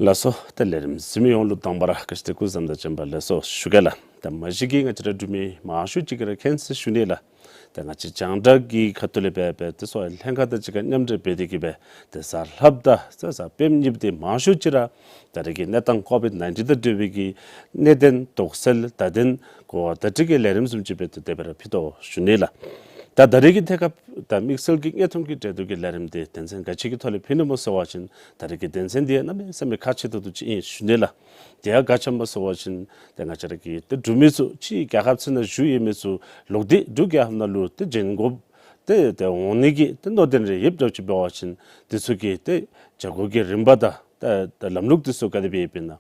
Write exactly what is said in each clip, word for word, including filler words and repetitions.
ལགས་སོ། ཏེ་ལས་རིམ་གཟིགས་མི་ཡོངས་ལུ་དང་པ་ར་བཀྲ་ཤིས་བདེ་ལེགས་སྐུ་གཟུགས་བཟང་དང་བྱོན་པ་ལེགས་སོ་ཞུ་གེ་ལགས། ད་མ་གཞི་གིས་ང་བཅས་ར་འབྲུག་མི་མང་ཤོས་ཅིག་གིས་ར་མཁྱེན་ཟེར་ཞུ་ནི་ལགས། ད་ང་བཅས་རྒྱང་བསྒྲགས་ཀྱི་ཁ་ཐུག་ལས་འབད་འབད་ཏེ་གསོ་བའི་ལྷན་ཁག་དང་གཅིག་ཁར་མཉམ་འབྲེལ་འབད་དེ་གིས་སྦེ་ཏེ་གཟའ་ལྷགཔ་དང་ཏེ་གཟའ་སྤེནམ་གཉིས་པོ་འདི་མང་ཤོས་ཅིག་ར་ད་རེས་ཀྱི་གནས་སྟངས་ཀོ་བིཌ་ནའིན་ཊིན་དང་འབྲེལ་བའི་གི་གནད་དོན་དོགས་སེལ་བརྡ་དོན་གོ་བ་བརྡ་སྤྲོད་ཀྱི་ལས་རིམ་བཟུམ་ཅིག་འབད་དེ་དེ་སྦེ་ར་ཕུལ་དོ་ཞུ་ནི་ལགས། ད་ད་རེས་ཀྱི་ཐད་ཁར་ད་དམིགས་བསལ་གྱི་དངོས་མཐོང་གི་འགྲན་བསྡུར་གྱི་ལས་རིམ་འདི་དོན་ཚན་ག་ཅི་གི་ཐོག་ལས་ཕུལ་ནི་སྨོ་ཟེར་བ་ཅིན་ད་རེས་ཀྱི་དོན་ཚན་འདི་གནམ་མེད་ས་མེད་ཁག་ཆེ་ཏོག་ཏོ་ཅིག་ཨིན་ཞུ་ནི་ལགས། དེ་ཡང་ག་ཅི་སྨོ་ཟེར་བ་ཅིན་ཏེ་ང་བཅས་ར་གི་ཏེ་འབྲུག་མི་ཚུ་ཕྱིའི་རྒྱལ་ཁབ་ཚུ་ནང་བཞུགས་ཡོད་མི་ཚུ་ལོག་སྟེ་འབྲུག་རྒྱལ་ཁབ་ནང་ལུ་ཏེ་བྱོན་དགོཔ་ཏེ་ཏེ་འོང་ནི་གི་ཏེ་མནོ་དོན་རེ་ཡོདཔ་འདྲཝ་ཅིག་འབད་བ་ཅིན་དེ་ཚུ་གི་ཏེ་བྱ་སྒོ་གི་རིམ་པ་དང་ཏེ་ཏེ་ལམ་ལུགས་དེ་ཚུ་ག་དེ་སྦེ་ཡོདཔ་ཨིན་ན།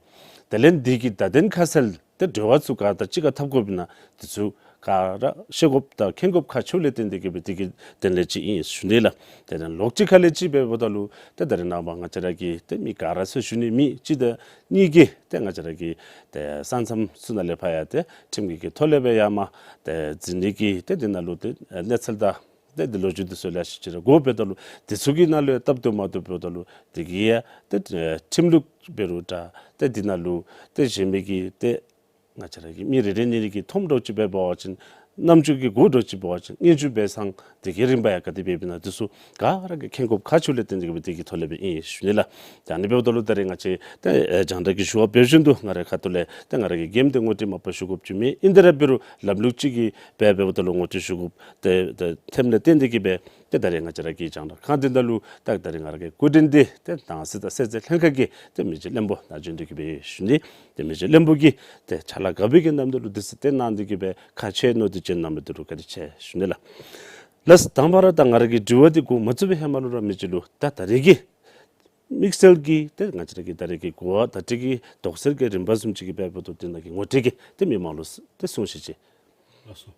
དེ་ལས་འདི་གི་བརྡ་དོན་ཁ་གསལ་ཏེ་འབྲེལ་བ་ཚུ་ག་དང་གཅིག་ཁར་འཐབ་དགོཔ་ཨིན་ན་དེ་ཚུ་ག་ར་ཤེས་དགོཔ་དང་མཁྱེན་དགོཔ་ཁག་ཆེཝ་ལས་བརྟེན་ཏེ་གིས་སྦེ་དེ་གི་དོན་ལས་ཅིག་ཨིན་ཞུ་ནི་ལགས། དེ་ལས་ལོགས་གཅིག་ཁ་ལས་ཅིག་འབདཝ་ད་ལུ་ཏེ་ད་རེས་ནངས་པ་ང་བཅས་ར་གི་ཏེ་མི་ག་ར་ཟེར་ཞུ་ནི་མེད། གཅིག་དང་གཉིས་ཀྱིས་ཏེ་ང་བཅས་ར་གི་ཏེ་ས་མཚམས་ཚུ་ནང་ལས་ཕར་ཡང་ཏེ་ཁྲིམས་ཀྱི་གི་ཐོག་ལས་སྦེ་ཡར་མར་ཏེ་འཛིན་ནི་གི་ཏེ་འདི་ནང་ལུ་ཏེ་གནས་ཚུལ་དང་ཏེ་འདི་ལོ་རྒྱུས་འདི་ཚུ་ལེ་ཤ་ཅིག་ར་གོཝ་འབདཝ་ད་ལུ་དེ་ཚུ་གི་ནང་ལུ་ཡང་སྟབས་བདེཝ་མ་བདེཝ་འབདཝ་ད་ལུ་དེ་གིས་ཡང་ཏེ་ཁྲིམས་ལུགས་འབད་རུང་འདྲ་ཏེ་འདི་ནང་ལུ་ཏེ་གཞན་མི་གི་ཏེ་ང་བཅས་ར་གི་མི་རེ་རེ་གཉིས་རེ་གིས་མཐོངམ་འདྲཝ་ཅིག་འབད་བ་ཅིན་རྣམ་ཅོ་གིས་གོཝ་འདྲཝ་ཅིག་འབད་བ་ཅིན་སྙན་ཞུ་འབད་ས་དེ་གི་རིམ་པ་ཡང་ག་དེ་སྦེ་ཨིན་ན་དེ་ཚུ་ག་ར་གིས་མཁྱེན་དགོཔ་ཁག་ཆེཝ་ལས་བརྟེན་ཏེ་གིས་སྦེ་དེ་གི་ཐོག་ལས་སྦེ་ཨིན་ཞུ་ནི་ལགས། ད་ཨ་ནི་འབདཝ་ད་ལུ་ད་རེས་ང་བཅས་ཏེ་ཨེ་རྒྱང་བསྒྲགས་ཀྱི་ཞུ་བ་འབད་བཞིན་དུ་ང་རའི་ཁ་ཐུག་ལས་ཏེ་ང་ར་གི་འགན་འདི་ངོ་སྤྲོད་མ་པ་ཞུ་དགོཔ་ཅིག་མེད། ཨིན་དེ་ར་འབད་རུང་ལམ་ལུགས་ཅིག་གིས་འབད་འབདཝ་ད་ལུ་ངོ་སྤྲོད་ཞུ་དགོཔ་ཏེ་ཏེ་ཐོནམ་ལས་བརྟེན་ཏེ་གིས་སྦེ་ཏེ་ད་རེས་ང་བཅས་ར་གི་རྒྱང་བསྒྲགས་ཁང་འདི་ནང་ལུ་ད་ད་རེས་ང་ར་གི་སྐུ་མགྲོན་འདི་ཏེ་ནང་སྲིད་དང་སེལ་རྩེ་ལྷན་ཁག་གི་ཏེ་མི་རྗེ་བློན་པོ་ནཱ་བྱོན་ཏེ་གིས་སྦེ་ཞུ་ནི། ཏེ་མི་རྗེ་བློན་པོ་གིས་ཏེ་ཕྱག་ལཱ་ག་འབད་གི་ནམ་ད་ལུ་དུས་ཚོད་ཏེ་གནང་སྟེ་གིས་སྦེ་ཁག་ཆེ་མནོ་སྟེ་བྱོན་གནང་མི་འདི་ལུ་བཀའ་དྲིན་ཆེ་ཞུ་ནི་ལགས། ལགས་དང་པ་ར་ད་ང་ར་གི་དྲི་བ་འདི་འགོ་མ་བཙུགས་པའི་ཧེ་མ་ལུ་ར་མི་རྗེ་ལུ་ད་ད་རེས་ཀྱི་དམིགས་བསལ་གྱི་ཏེ་ང་བཅས་ར་གི་ད་རེས་ཀྱི་གོ་བ་བརྡ་སྤྲོད་ཀྱི་དོགས་སེལ་གྱི་རིམ་པ་བཟུམ་ཅིག་གི་འབད་འབདཝ་ད་དེ་ནང་གི་ངོ་སྤྲོད་ཀྱི་ཏེ་མི་མང་ལུ་ཏེ་གསུང་ཤིག་ཅིག། ལགས་སོ།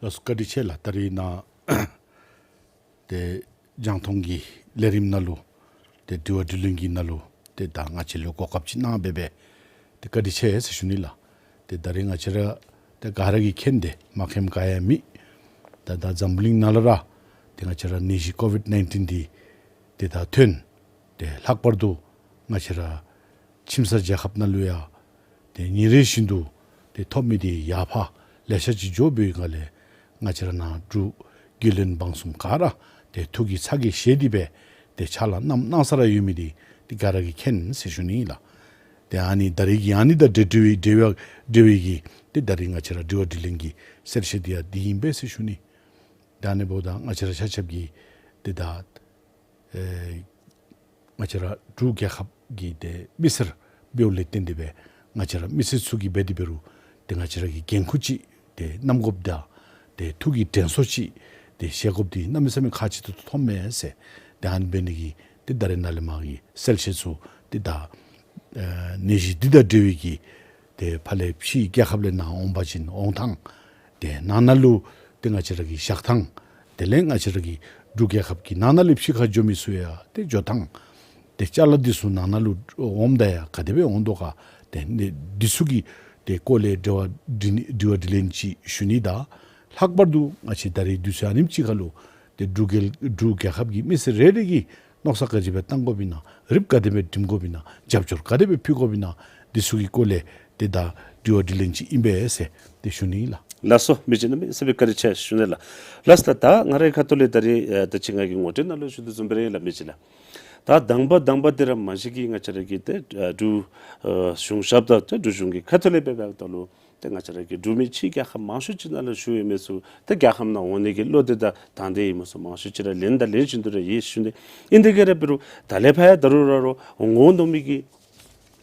ལགས་སོ་བཀའ་དྲིན་ཆེ་ལགས། ད་རེས་ནཱ་ཏེ་རྒྱང་མཐོང་གི་ལས་རིམ་ནང་ལུ་ཏེ་དྲི་བ་དྲིས་ལན་གྱི་ནང་ལུ་ཏེ་ད་ང་བཅས་ལུ་གོ་སྐབས་ཅིག་གནང་འབད་འབད་ཏེ་བཀའ་དྲིན་ཆེ་ཟེར་ཞུ་ནི་ལགས། ཏེ་ད་རེས་ང་བཅས་ར་ཏེ་ག་ར་གིས་མཁྱེན་ཏེ་མ་མཁྱེནམ་ག་ཡང་མེད། ད་ད་འཛམ་གླིང་ནང་ལུ་ར་ཏེ་ང་བཅས་ར་ནད་གཞི་ཀོ་བིཌ་ནའིན་ཊིན་འདི་ཏེ་ད་ཐོན། ཏེ་ལྷག་པར་དུ་ང་བཅས་ར་ཁྱིམ་ཚང་རྒྱལ་ཁབ་ནང་ལུ་ཡང་ཏེ་ཉིན་རེ་བཞིན་དུ་ཏེ་ཐོབ་མི་འདི་ཡར་ཕར་ལེ་ཤ་ཅིག་འགྱོ་བའི་སྒང་ལས་ང་བཅས་ར་ནཱ་འབྲུག་རྒྱལ་བློན་འབངས་གསུམ་ག་ར་ཏེ་ཐུགས་ཀྱི་ཚ་གྱང་བཞེས་ཏེ་སྦེ་ཏེ་ཕྱག་ལཱ་གནང་གནང་ས་ར་ཡོད་མི་འདི་ཏེ་ག་ར་གིས་མཁྱེན་ཟེར་ཞུ་ནི་ཨིན་ལགས། ཏེ་ཨ་ནི་ད་རེས་ཀྱི་ཨ་ནི་དང་འབྲེལ་འབྲེལ་བའི་འབྲེལ་བའི་འབྲེལ་བའི་གི་ཏེ་ད་རེས་ང་བཅས་ར་དྲི་བ་དྲིས་ལན་གྱི་གསལ་བཤད་འདི་ཡང་འདི་ཨིན་པས་ཟེར་ཞུ་ནི། ད་ཨ་ནི་འབདཝ་ད་ང་བཅས་ར་ཆ་ཁྱབ་ཀྱིས་ཏེ་ད་ཨེ་ང་བཅས་ར་འབྲུག་རྒྱལ་ཁབ་ཀྱི་ཏེ་མི་སེར་འབདཝ་ལས་བརྟེན་ཏེ་སྦེ་ང་བཅས་ར་མི་སེར་ཚུ་གིས་འབད་དེ་འབད་རུང་ཏེ་ང་བཅས་ར་གི་འགན་ཁུར་ཅིག་ཏེ་བསྣམ་དགོཔ་དང་ཏེ་ཐུགས་ཀྱི་དྲན་གསོ་ཅིག་ཏེ་བཞེས་དགོཔ་འདི་གནམ་མེད་ས་མེད་ཁག་ཆེ་ཏོག་ཏོ་མཐོངམ་མས་ཟེར། ཏེ་ཨ་ནི་འབད་ནི་གི་ཏེ་ད་རེས་ནཱ་ལས་མར་གྱི་གསལ་བཤད་ཚུ་ཏེ་ད་ཨེ་ནད་གཞི་འདི་དང་འབྲེལ་བའི་གི་ཏེ་ཕར་ལས་ཕྱིའི་རྒྱལ་ཁབ་ལས་ནཱ་འོང་པ་ཅིན་འོང་ཐངས། ཏེ་ནང་ན་ལུ་ཏེ་ང་བཅས་ར་གི་བཞག་ཐངས། དེ་ལས་ང་བཅས་ར་གི་འབྲུག་རྒྱལ་ཁབ་ཀྱི་ནང་ན་ལས་ཕྱི་ཁར་འགྱོ་མི་ཚུ་ཡང་ཏེ་འགྱོ་ཐངས། ཏེ་ཅ་ལ་འདི་ཚུ་ནང་ན་ལུ་འོངམ་ད་ཡང་ག་དེ་སྦེ་འོང་དོ་ག། ཏེ་ནི་འདི་ཚུ་གི་ཏེ་སྐོར་ལས་དྲི་བ་དྲི་དྲི་བ་དྲིས་ལན་ཅིག་ཞུ་ནི་དང་། ལྷག་པར་དུ་ང་བཅས་ད་རེས་དུས་ཚོད་ཨ་ནེམ་ཅིག་ཁར་ལུ་ཏེ་འབྲུག་རྒྱལ་འབྲུག་རྒྱལ་ཁབ་ཀྱི་མི་སེར་རེ་རེ་གིས་མནོ་བསམ་ག་ཅི་སྦེ་བཏང་དགོཔ་ཨིན་ན། རིགཔ་ག་དེ་སྦེ་སྒྲིམ་དགོཔ་ཨིན་ན། རྒྱབ་སྐྱོར་ག་དེ་སྦེ་ཕུལ་དགོཔ་ཨིན་ན། འདི་ཚུ་གི་སྐོར་ལས་ཏེ་ད་དྲི་བ་དྲིས་ལན་ཅིག་ཨིན་པས་ཟེར་ཏེ་ཞུ་ནི་ཨིན་ལགས། ལགས་སོ། མི་རྗེ་གནམ་མེད་ས་མེད་བཀའ་དྲིན་ཆེ་ཞུ་ནི་ལགས། ལགས་སོ། ད་ང་རའི་ཁ་ཐུག་ལས་ད་རེས་ཨེ་ད་ཅི་ང་གིས་ངོ་སྤྲོད་ནང་ལུ་ཞུ་དོ་བཟུམ་སྦེ་ར་ཨིན་ལགས་མི་རྗེ་ལགས། ད་དང་པ་དང་པ་འདི་ར་མ་གཞི་གིས་ང་བཅས་ར་གི་ཏེ་ཨེ་འབྲུག་ཨེ་གཞུང་ཞབས་དང་ཏེ་འབྲུག་གཞུང་གི་ཁ་ཐུག་ལས་འབད་འབདཝ་ད་ལུ་ཏེ་ང་བཅས་ར་གི་འབྲུག་མི་ཕྱིའི་རྒྱལ་ཁབ་མང་ཤོས་ཅིག་ནང་ལུ་བཞུགས་ཡོད་མི་ཚུ་ཏེ་རྒྱལ་ཁབ་ནང་འོང་ནི་གི་བློ་འདོད་དང་དང་འདོད་ཡོད་མི་ཚུ་མང་ཤོས་ཅིག་ར་ལེན་དང་ལེན་བཞིན་དུ་ར་ཡོད་ཞུ་ནི། ཨིན་དེ་གིས་ར་འབད་རུང་ད་ལས་ཕར་ཡང་ད་རུང་ར་རུང་འོང་འོང་མནོ་མི་གི་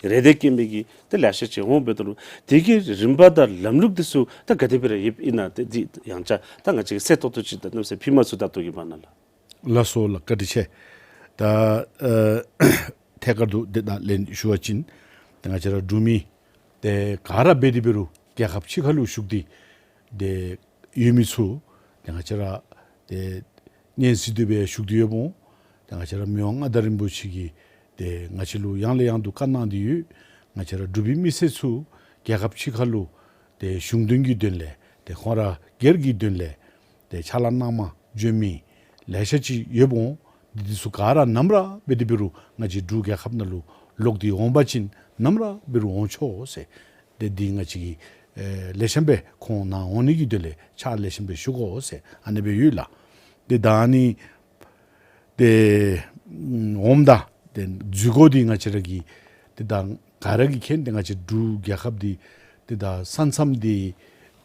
རེ་འདོད་བསྐྱེད་མི་གི་ཏེ་ལེ་ཤ་ཅིག་འོང་འབདཝ་ད་ལུ་དེ་གི་རིམ་པ་དང་ལམ་ལུགས་འདི་ཚུ་ད་ག་དེ་སྦེ་ར་ཡོདཔ་ཨིན་ན། ཏེ་འདི་ཡང་ཅིན་ད་ང་བཅས་ཀྱིས་གསལ་ཏོག་ཏོ་ཅིག་ད་གནམ་མེད་ས་མེད་ཕུལ་མ་ཚུགས་ད་ལྟོ་གི་བར་ན་ལགས། ལགས་སོ་ལགས། བཀའ་དྲིན་ཆེ། ད་ཨེ་ཐད་ཀར་དུ་ཏེ་ད་ལན་ཞུ་བ་ཅིན་ཏེ་ང་བཅས་ར་འབྲུག་མི་ཏེ་ག་ར་འབད་དེ་འབད་རུང་རྒྱལ་ཁབ་ཕྱི་ཁ་ལུ་བཞུགས་ཏེ་ཏེ་ཡོད་མི་ཚུ་ཏེ་ང་བཅས་ར་ཏེ་གཉེན་སྲིང་དེ་སྦེ་བཞུགས་ཏེ་ཡོདཔ་འོང་། ཏེ་ང་བཅས་ར་མི་དབང་མངའ་བདག་རིན་པོ་ཆེ་གིས་ཏེ་ང་བཅས་ལུ་ཡང་ལས་ཡང་དུ་བཀའ་གནང་སྟེ་ཡོད། ང་བཅས་ར་འབྲུག་པའི་མི་སེར་ཚུ་རྒྱལ་ཁབ་ཕྱི་ཁ་ལུ་ཏེ་གཞུང་དོན་གྱི་དོན་ལས་ཏེ་ཁོང་ར་སྒེར་གྱི་དོན་ལས་ཏེ་ཕྱག་ལཱ་གནང་མ་བྱོན་མི་ལེ་ཤ་ཅིག་ཡོདཔ་འོང་། འདི་འདི་ཚུ་ག་ར་ནམ་ར་འབད་དེ་འབད་རུང་ང་བཅས་འབྲུག་རྒྱལ་ཁབ་ནང་ལུ་ ལོག་སྟེ་འོང་པ་ཅིན་ནམ་ར་འབད་རུང་འོང་ཆོག་ཟེར། ཏེ་འདི་ང་བཅས་ཀྱིས་ཨེ་ལེགས་ཤོམ་སྦེ་ཁོང་ནཱ་འོང་ནི་གི་དོན་ལས་ཕྱག་ལེགས་ཤོམ་སྦེ་ཞུ་དགོ་ཟེར་ཨ་ནི་སྦེ་ཡོད་ལགས། ཏེ་ད་ཨ་ནི་ཏེ་ཨམ་འོངམ་ད་ཏེ་འཛུལ་སྒོ་འདི་ང་བཅས་ར་གིས་ཏེ་ད་ག་ར་གིས་མཁྱེན། ཏེ་ང་བཅས་འབྲུག་རྒྱལ་ཁབ་འདི་ཏེ་ད་ས་མཚམས་འདི་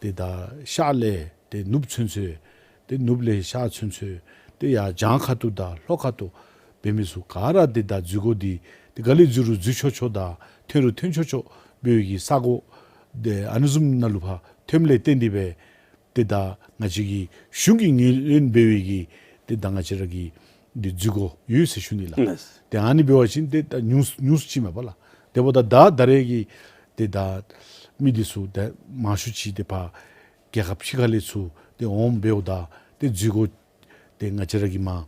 ཏེ་ད་ཤར་ལས་ཏེ་ནུབ་ཚུན་ཚོད་ཏེ་ནུབ་ལས་ཤར་ཚུན་ཚོད་ཏེ་ཡར་བྱང་ཁ་ཐུག་དང་ལྷོ་ཁ་ཐུག་འབད་མི་ཚུ་ག་ར་ཏེ་ད་འཛུལ་སྒོ་འདི་ཏེ་ག་ལས་འཛུལ་རུང་འཛུལ་ཆོག་ཆོག་དང་ཐོན་རུང་ཐོན་ཆོག་ཆོག་འབད་བའི་གི་ས་སྒོ་ཏེ་ཨ་ནི་བཟུམ་ནང་ལུ་ཕར་ཐོནམ་ལས་བརྟེན་ཏེ་སྦེ་ཏེ་ད་ང་བཅས་ཀྱི་གཞུང་གི་ངོས་ལེན་འབད་བའི་གི་ཏེ་ད་ང་བཅས་ར་གི་འདི་འཛུལ་སྒོ་ཡོད་ཟེར་ཞུ་ནི་ལགས། ལགས། ཏེ་ཨ་ནི་འབད་བ་ཅིན་ཏེ་ད་ཉུང་ཉུང་སུ་ཅིག་མས་པ་ལགས། དེ་འབདཝ་ད་ད་ད་རེས་ཀྱི་ཏེ་ད་མི་འདི་ཚུ་ད་མང་ཤོས་ཅིག་ཏེ་ཕར་རྒྱལ་ཁབ་ཕྱི་ཁ་ལས་ཚུར་ཏེ་འོངམ་འབདཝ་ད་ཏེ་འཛུལ་སྒོ་ཏེ་ང་བཅས་ར་གི་མར་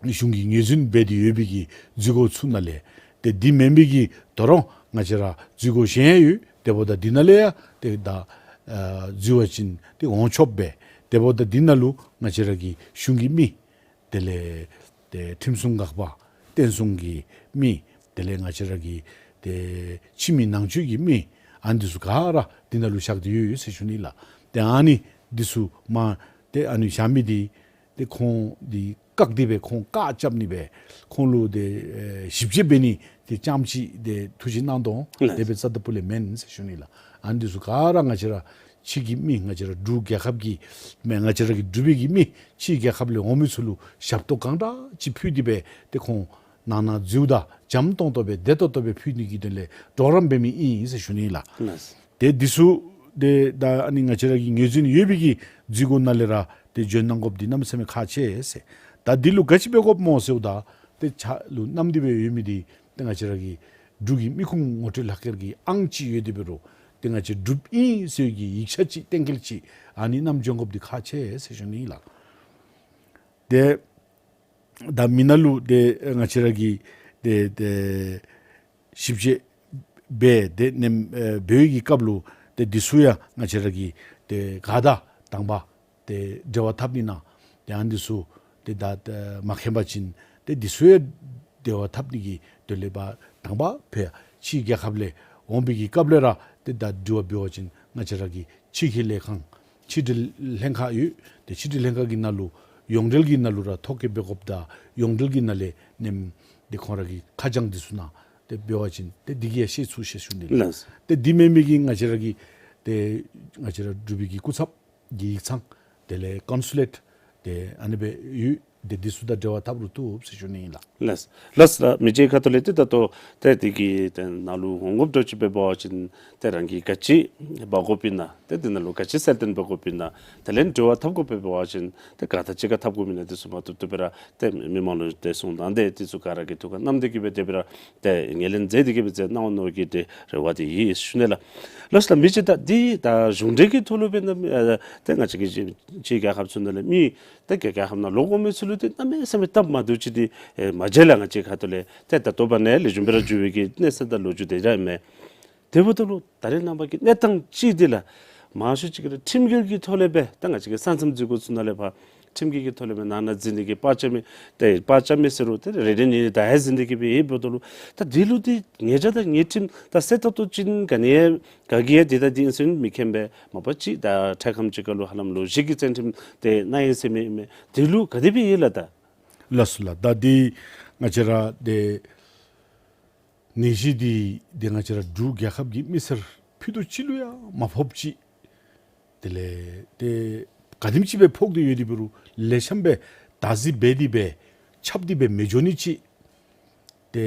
གཞུང་གིས་ངོས་འཛིན་འབད་དེ་ཡོད་པའི་གི་འཛུལ་སྒོ་ཚུ་ནང་ལས་ཏེ་འདི་མེན་པའི་གི་ད་རུང་ང་བཅས་ར་འཛུལ་སྒོ་གཞན་ཡང་ཡོད། དེ་འབདཝ་ད་འདི་ནང་ལས་ཡང་ཏེ་ད་ཨ་འཛུལ་བ་ཅིན་ཏེ་འོང་ཆོགཔ་སྦེ། དེ་འབདཝ་ད་འདི་ནང་ལུ་ང་བཅས་ར་གི་གཞུང་གི་མི་དེ་ལས་ཏེ་ཁྲིམས་སྲུང་འགག་པ་བསྟན་སྲུང་གི་མི་དེ་ལས་ང་བཅས་ར་གི་ཏེ་ཕྱི་མི་ནང་བཅུད་ཀྱི་མི་ཨ་ནི་འདི་ཚུ་ག་ར་འདི་ནང་ལུ་བཞག་སྟེ་ཡོད་ཡོད་ཟེར་ཞུ་ནི་ལགས། ཏེ་ཨ་ནི་འདི་ཚུ་མར་ཏེ་ཨ་ནི་བཞག་མི་འདི་ཏེ་ཁོང་འདི་བཀག་སྟེ་སྦེ་ཁོང་བཀག་རྐྱབ་ནི་སྦེ་ཁོང་ལུ་ཏེ་ཨེ་ཞིབ་དཔྱད་འབད་ནི་ཏེ་རྐྱངམ་ཅིག་ཏེ་ཐུགས་རྗེ་གནང་དོ་ལགས། དེ་སྦེ་རྩ་དང་པོ་ལས་མེན་ཟེར་ཞུ་ནི་ལགས། ཨ་ནི་འདི་ཚུ་ག་ར་ང་བཅས་ར་ཕྱི་གི་མི་ང་བཅས་ར་འབྲུག་རྒྱལ་ཁབ་ཀྱི་མི་ང་བཅས་ར་གི་འབྲུག་པའི་གི་མི་ཕྱི་རྒྱལ་ཁབ་ལས་འོང་མི་ཚུ་ལུ་ཞབས་ཏོག་གང་དྲག་ཅིག་ཕུལ་ཏེ་སྦེ་ཏེ་ཁོང་ནང་ན་འཛུལཝ་ད་འཇམ་ཏོང་ཏོ་སྦེ་བདེ་ཏོག་ཏོ་སྦེ་ཕུལ་ནི་གི་དོན་ལས་གྲོགས་རམ་འབད་མི་ཨིན་ཟེར་ཞུ་ནི་ལགས། ལགས། ཏེ་འདི་ཚུ་ཏེ་ད་ཨ་ནི་ང་བཅས་ར་གི་ངོས་འཛིན་ཡོད་པའི་གི་འཛུལ་སྒོ་ནང་ལས་ར་ཏེ་འབྱོན་གནང་དགོཔ་འདི་གནམ་མེད་ས་མེད་ཁག་ཆེ་ཟེར། ད་འདི་ལུ་ག་ཅི་འབད་དགོཔ་སྨོ་ཟེརཝ་ད་ཏེ་ཕྱག་ལུ་བསྣམས་ཏེ་སྦེ་ཡོད་མི་འདི་ཏེ་ང་བཅས་ར་གི་འབྲུག་གི་མི་ཁུངས་ངོ་སྤྲོད་ལག་ཁྱེར་གྱི་ཨང་ཅིག་ཡོད་དེ་འབད་རུང་ཏེ་ང་བཅས་འབྲུགཔ་ཨིན་ཟེར་གྱི་ཡིག་ཆ་ཅིག་གཏན་འཁེལ་ཅིག་ཨ་ནི་བསྣམས་འབྱོན་དགོཔ་འདི་ཁག་ཆེ་ཟེར་ཞུ་ནི་ལགས། ཏེ་ད་མི་ནང་ལུ་ཏེ་ང་བཅས་ར་གིས་ཏེ་ཏེ་ཞིབ་དཔྱད་འབད་དེ་ནེམ་ཨེ་འབད་བའི་གི་སྐབས་ལུ་ཏེ་འདི་ཚུ་ཡང་ང་བཅས་ར་གིས་ཏེ་ག་དང་དང་པ་ཏེ་འབྲེལ་བ་འཐབ་ནི་ན་ཏེ་ཨ་ནི་འདི་ཚུ་ཏེ་ད་ཏེ་མ་མཁྱེན་པ་ཅིན་ཏེ་འདི་ཚུ་ཡང་འབྲེལ་བ་འཐབ་ནི་གི་དོན་ལས་ཕར་དང་པ་ཕར་ཕྱི་རྒྱལ་ཁབ་ལས་འོང་བའི་གི་སྐབས་ལས་ར་ཏེ་ད་དྲི་བ་འབད་བ་ཅིན་ང་བཅས་ར་གི་ཕྱི་འཁྱིད་ལས་ཁང་ཕྱི་དྲིལ་ལྷན་ཁག་ཡོད། ཏེ་ཕྱི་དྲིལ་ལྷན་ཁག་གི་ནང་ལུ་ཡོངས་འབྲེལ་གྱི་ནང་ལུ་ར་ཐོ་བཀོད་འབད་དགོཔ་དང་ཡོངས་འབྲེལ་གྱི་ནང་ལས་ནེམ་ཏེ་ཁོང་ར་གི་ཁ་བྱང་འདི་ཚུ་ནང་ཏེ་འབད་བ་ཅིན་ཏེ་འདི་གིས་ཡང་ཤེས་ཚུགས་ཟེར་ཞུ་ནི་ལགས། ལགས། ཏེ་འདི་མེན་མི་གི་ང་བཅས་ར་གི་ཏེ་ང་བཅས་ར་འབྲུག་པའི་གི་སྐུ་ཚབ་ཀྱི་ཡིག་ཚང་དེ་ལས་ཀོན་སུ་ལེཊ་ཏེ་ཨ་ནི་སྦེ་ཡོད། ཏེ་འདི་ཚུ་དང་འབྲེལ་བ་འཐབ་རུང་བཏུབ་ཟེར་ཞུ་ནི་ཨིན་ལགས། ལགས། ལགས་ལགས། མི་རྗེ་ཁ་ཐུག་ལས་ཏེ་ད་ལྟོ་ཏེ་འདི་གི་ཏེ་ནང་ལུ་འོང་དགོཔ་འདྲཝ་ཅིག་འབད་བ་ཅིན་ཏེ་རང་གིས་ག་ཅི་འབག་དགོཔ་ཨིན་ན་ཏེ་འདི་ནང་ལུ་ག་ཅི་གསལ་སྟོན་འབག་དགོཔ་ཨིན་ན་དེ་ལས་འབྲེལ་བ་འཐབ་དགོཔ་འབད་བ་ཅིན་ཏེ་ག་དང་གཅིག་ཁར་འཐབ་དགོཔ་ཨིན་ན་འདི་ཚུ་མ་བཏུབ་བཏུབ་སྦེ་ར་ཏེ་མི་མང་ལུ་ཏེ་གསུང་དང་ཏེ་འདི་ཚུ་ག་ར་གིས་ཐུགས་ཁར་བསྣམས་ཏེ་གི་སྦེ་དེ་སྦེ་ར་ཏེ་ངོས་ལེན་མཛད་དེ་གི་སྦེ་མཛད་གནང་ནི་གི་ཏེ་རེ་བ་འདི་ཡོད་ཟེར་ཞུ་ནི་ལགས། ལགས་ལགས། མི་རྗེ་ད་འདི་ད་གཞུང་འབྲེལ་གྱི་ཐོག་ལུ་འབད་ན་ཨ་ཏེ་ང་བཅས་ཀྱི་ཕྱི་རྒྱལ་ཁབ་ཚུ་ནང་ལས་མི་ཏེ་རྒྱལ་ཁབ་ནང་ལོག་འོང་མི་ཚུ་ལུ་ཏེ་གནམ་མེད་ས་མེད་སྟབས་མ་བདེཝ་ཅིག་འདི་ཨེ་མ་མཇལ་ལགས། ང་བཅས་ཁ་ཐུག་ལས་ཏེ་ད་ལྟོ་བ་ནཱ་ལས་ལེགས་ཤོམ་སྦེ་ར་འགྱོ་བའི་གི་གནས་ཚད་དང་ལོ་རྒྱུས་དེ་ར་ཨིན་མས། དེ་འབདཝ་ད་ལུ་ད་རེས་ནངས་པ་གི་གནས་སྟངས་ཅིག་འདི་ལགས་མང་ཤོས་ཅིག་གིས་ར་ཁྲིམས་འགལ་གྱི་ཐོག་ལས་སྦེ་ད་ང་བཅས་ཀྱི་ས་མཚམས་འཛུལ་སྒོ་ཚུ་ནང་ལས་ཕར་ཁྲིམས་འགལ་གྱི་ཐོག་ལས་སྦེ་ནང་ན་འཛུལ་ནི་གི་པར་རྐྱབ་མི་ཏེ་པར་རྐྱབ་མི་ཟེར་རུང་ཏེ་རེ་རེ་གཉིས་གཉིས་ད་ཡང་འཛུལ་ནི་གི་སྦེ་ཡོདཔ་ད་ལུ་ད་འདི་ལུ་ཏེ་ཉེས་བྱ་དང་ཉེས་ཁྲིམས་ད་གསལ་ཏོག་ཏོ་ཅིག་ག་ནི་ཡང་ག་གིས་ཡང་འདི་དང་འདི་ཨིན་ཟེར་མི་མཁྱེན་པས། མ་པ་ཅིག་ད་འཕྲལ་ཁམས་ཅིག་ཁར་ལུ་ཧ་ལམ་ལོ་བཞི་གི་བཙོན་ཁྲིམས་ཏེ་གནང་ཡི་ཟེར་མི་མས། འདི་ལུ་ག་དེ་སྦེ་ཡོད་ལགས་ད། ལགས་སོ་ལགས། ད་འདི་ང་བཅས་ར་ཏེ་ནད་གཞི་འདི་ཏེ་ང་བཅས་ར་འབྲུག་རྒྱལ་ཁབ་ཀྱི་མི་སེར་ཕུད་རྡོག་གཅིག་ལུ་ཡང་མ་ཕོགཔ་ཅིག་དེ་ལས་ཏེ་ག་དེམ་ཅིག་སྦེ་ཕོག་སྟེ་ཡོད་དེ་འབད་རུང་ལེགས་ཤོམ་སྦེ་བདག་འཛིན་འབད་དེ་སྦེ་ཁྱབ་སྟེ་སྦེ་མི་འགྱོ་ནི་ཅིག་ཏེ་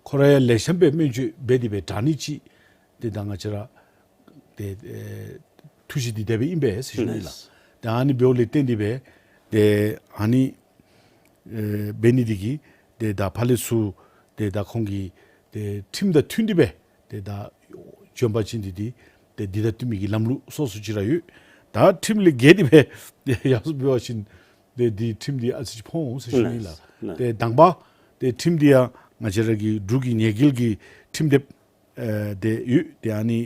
ཁོ་ར་ཡང་ལེགས་ཤོམ་སྦེ་སྨན་བཅོས་འབད་དེ་སྦེ་དྲག་ནི་ཅིག་ཏེ་ད་ང་བཅས་ར་ཏེ་ཨེ་ཐུགས་བཞེད་འདི་དེ་སྦེ་ཨིན་པས་ཟེར་ཞུ་ནི་ལགས། ལགས། ཏེ་ཨ་ནི་འབདཝ་ལས་བརྟེན་ཏེ་སྦེ་ཏེ་ཨ་ནི་ཨེ་འབད་ནི་འདི་གིས་ཏེ་ད་ཕར་ལས་ཚུར་ཏེ་ད་ཁོང་གིས་ཏེ་ཁྲིམས་དང་མཐུན་ཏེ་སྦེ་ཏེ་ད་བྱོན་པ་ཅིན་འདི་འདི་ཏེ་འདི་དང་བསྟུན་མི་གི་ལམ་ལུགས་སོ་སོ་ཅིག་ར་ཡོད། ད་ཁྲིམས་ལས་འགལ་ཏེ་སྦེ་ཏེ་ཡར་སོང་འབད་བ་ཅིན་ཏེ་འདི་ཁྲིམས་འདི་ཨ་ཙི་ཅིག་ཕོག་འོང་ཟེར་ཞུ་ནི་ལགས། ལགས། ཏེ་དང་པ་ཏེ་ཁྲིམས་འདི་ཡང་ང་བཅས་ར་གི་འབྲུག་གི་ཉེས་འགེལ་གྱི་ཁྲིམས་དེབ་ཨེ་ཏེ་ཡོད། ཏེ་ཨ་ནི་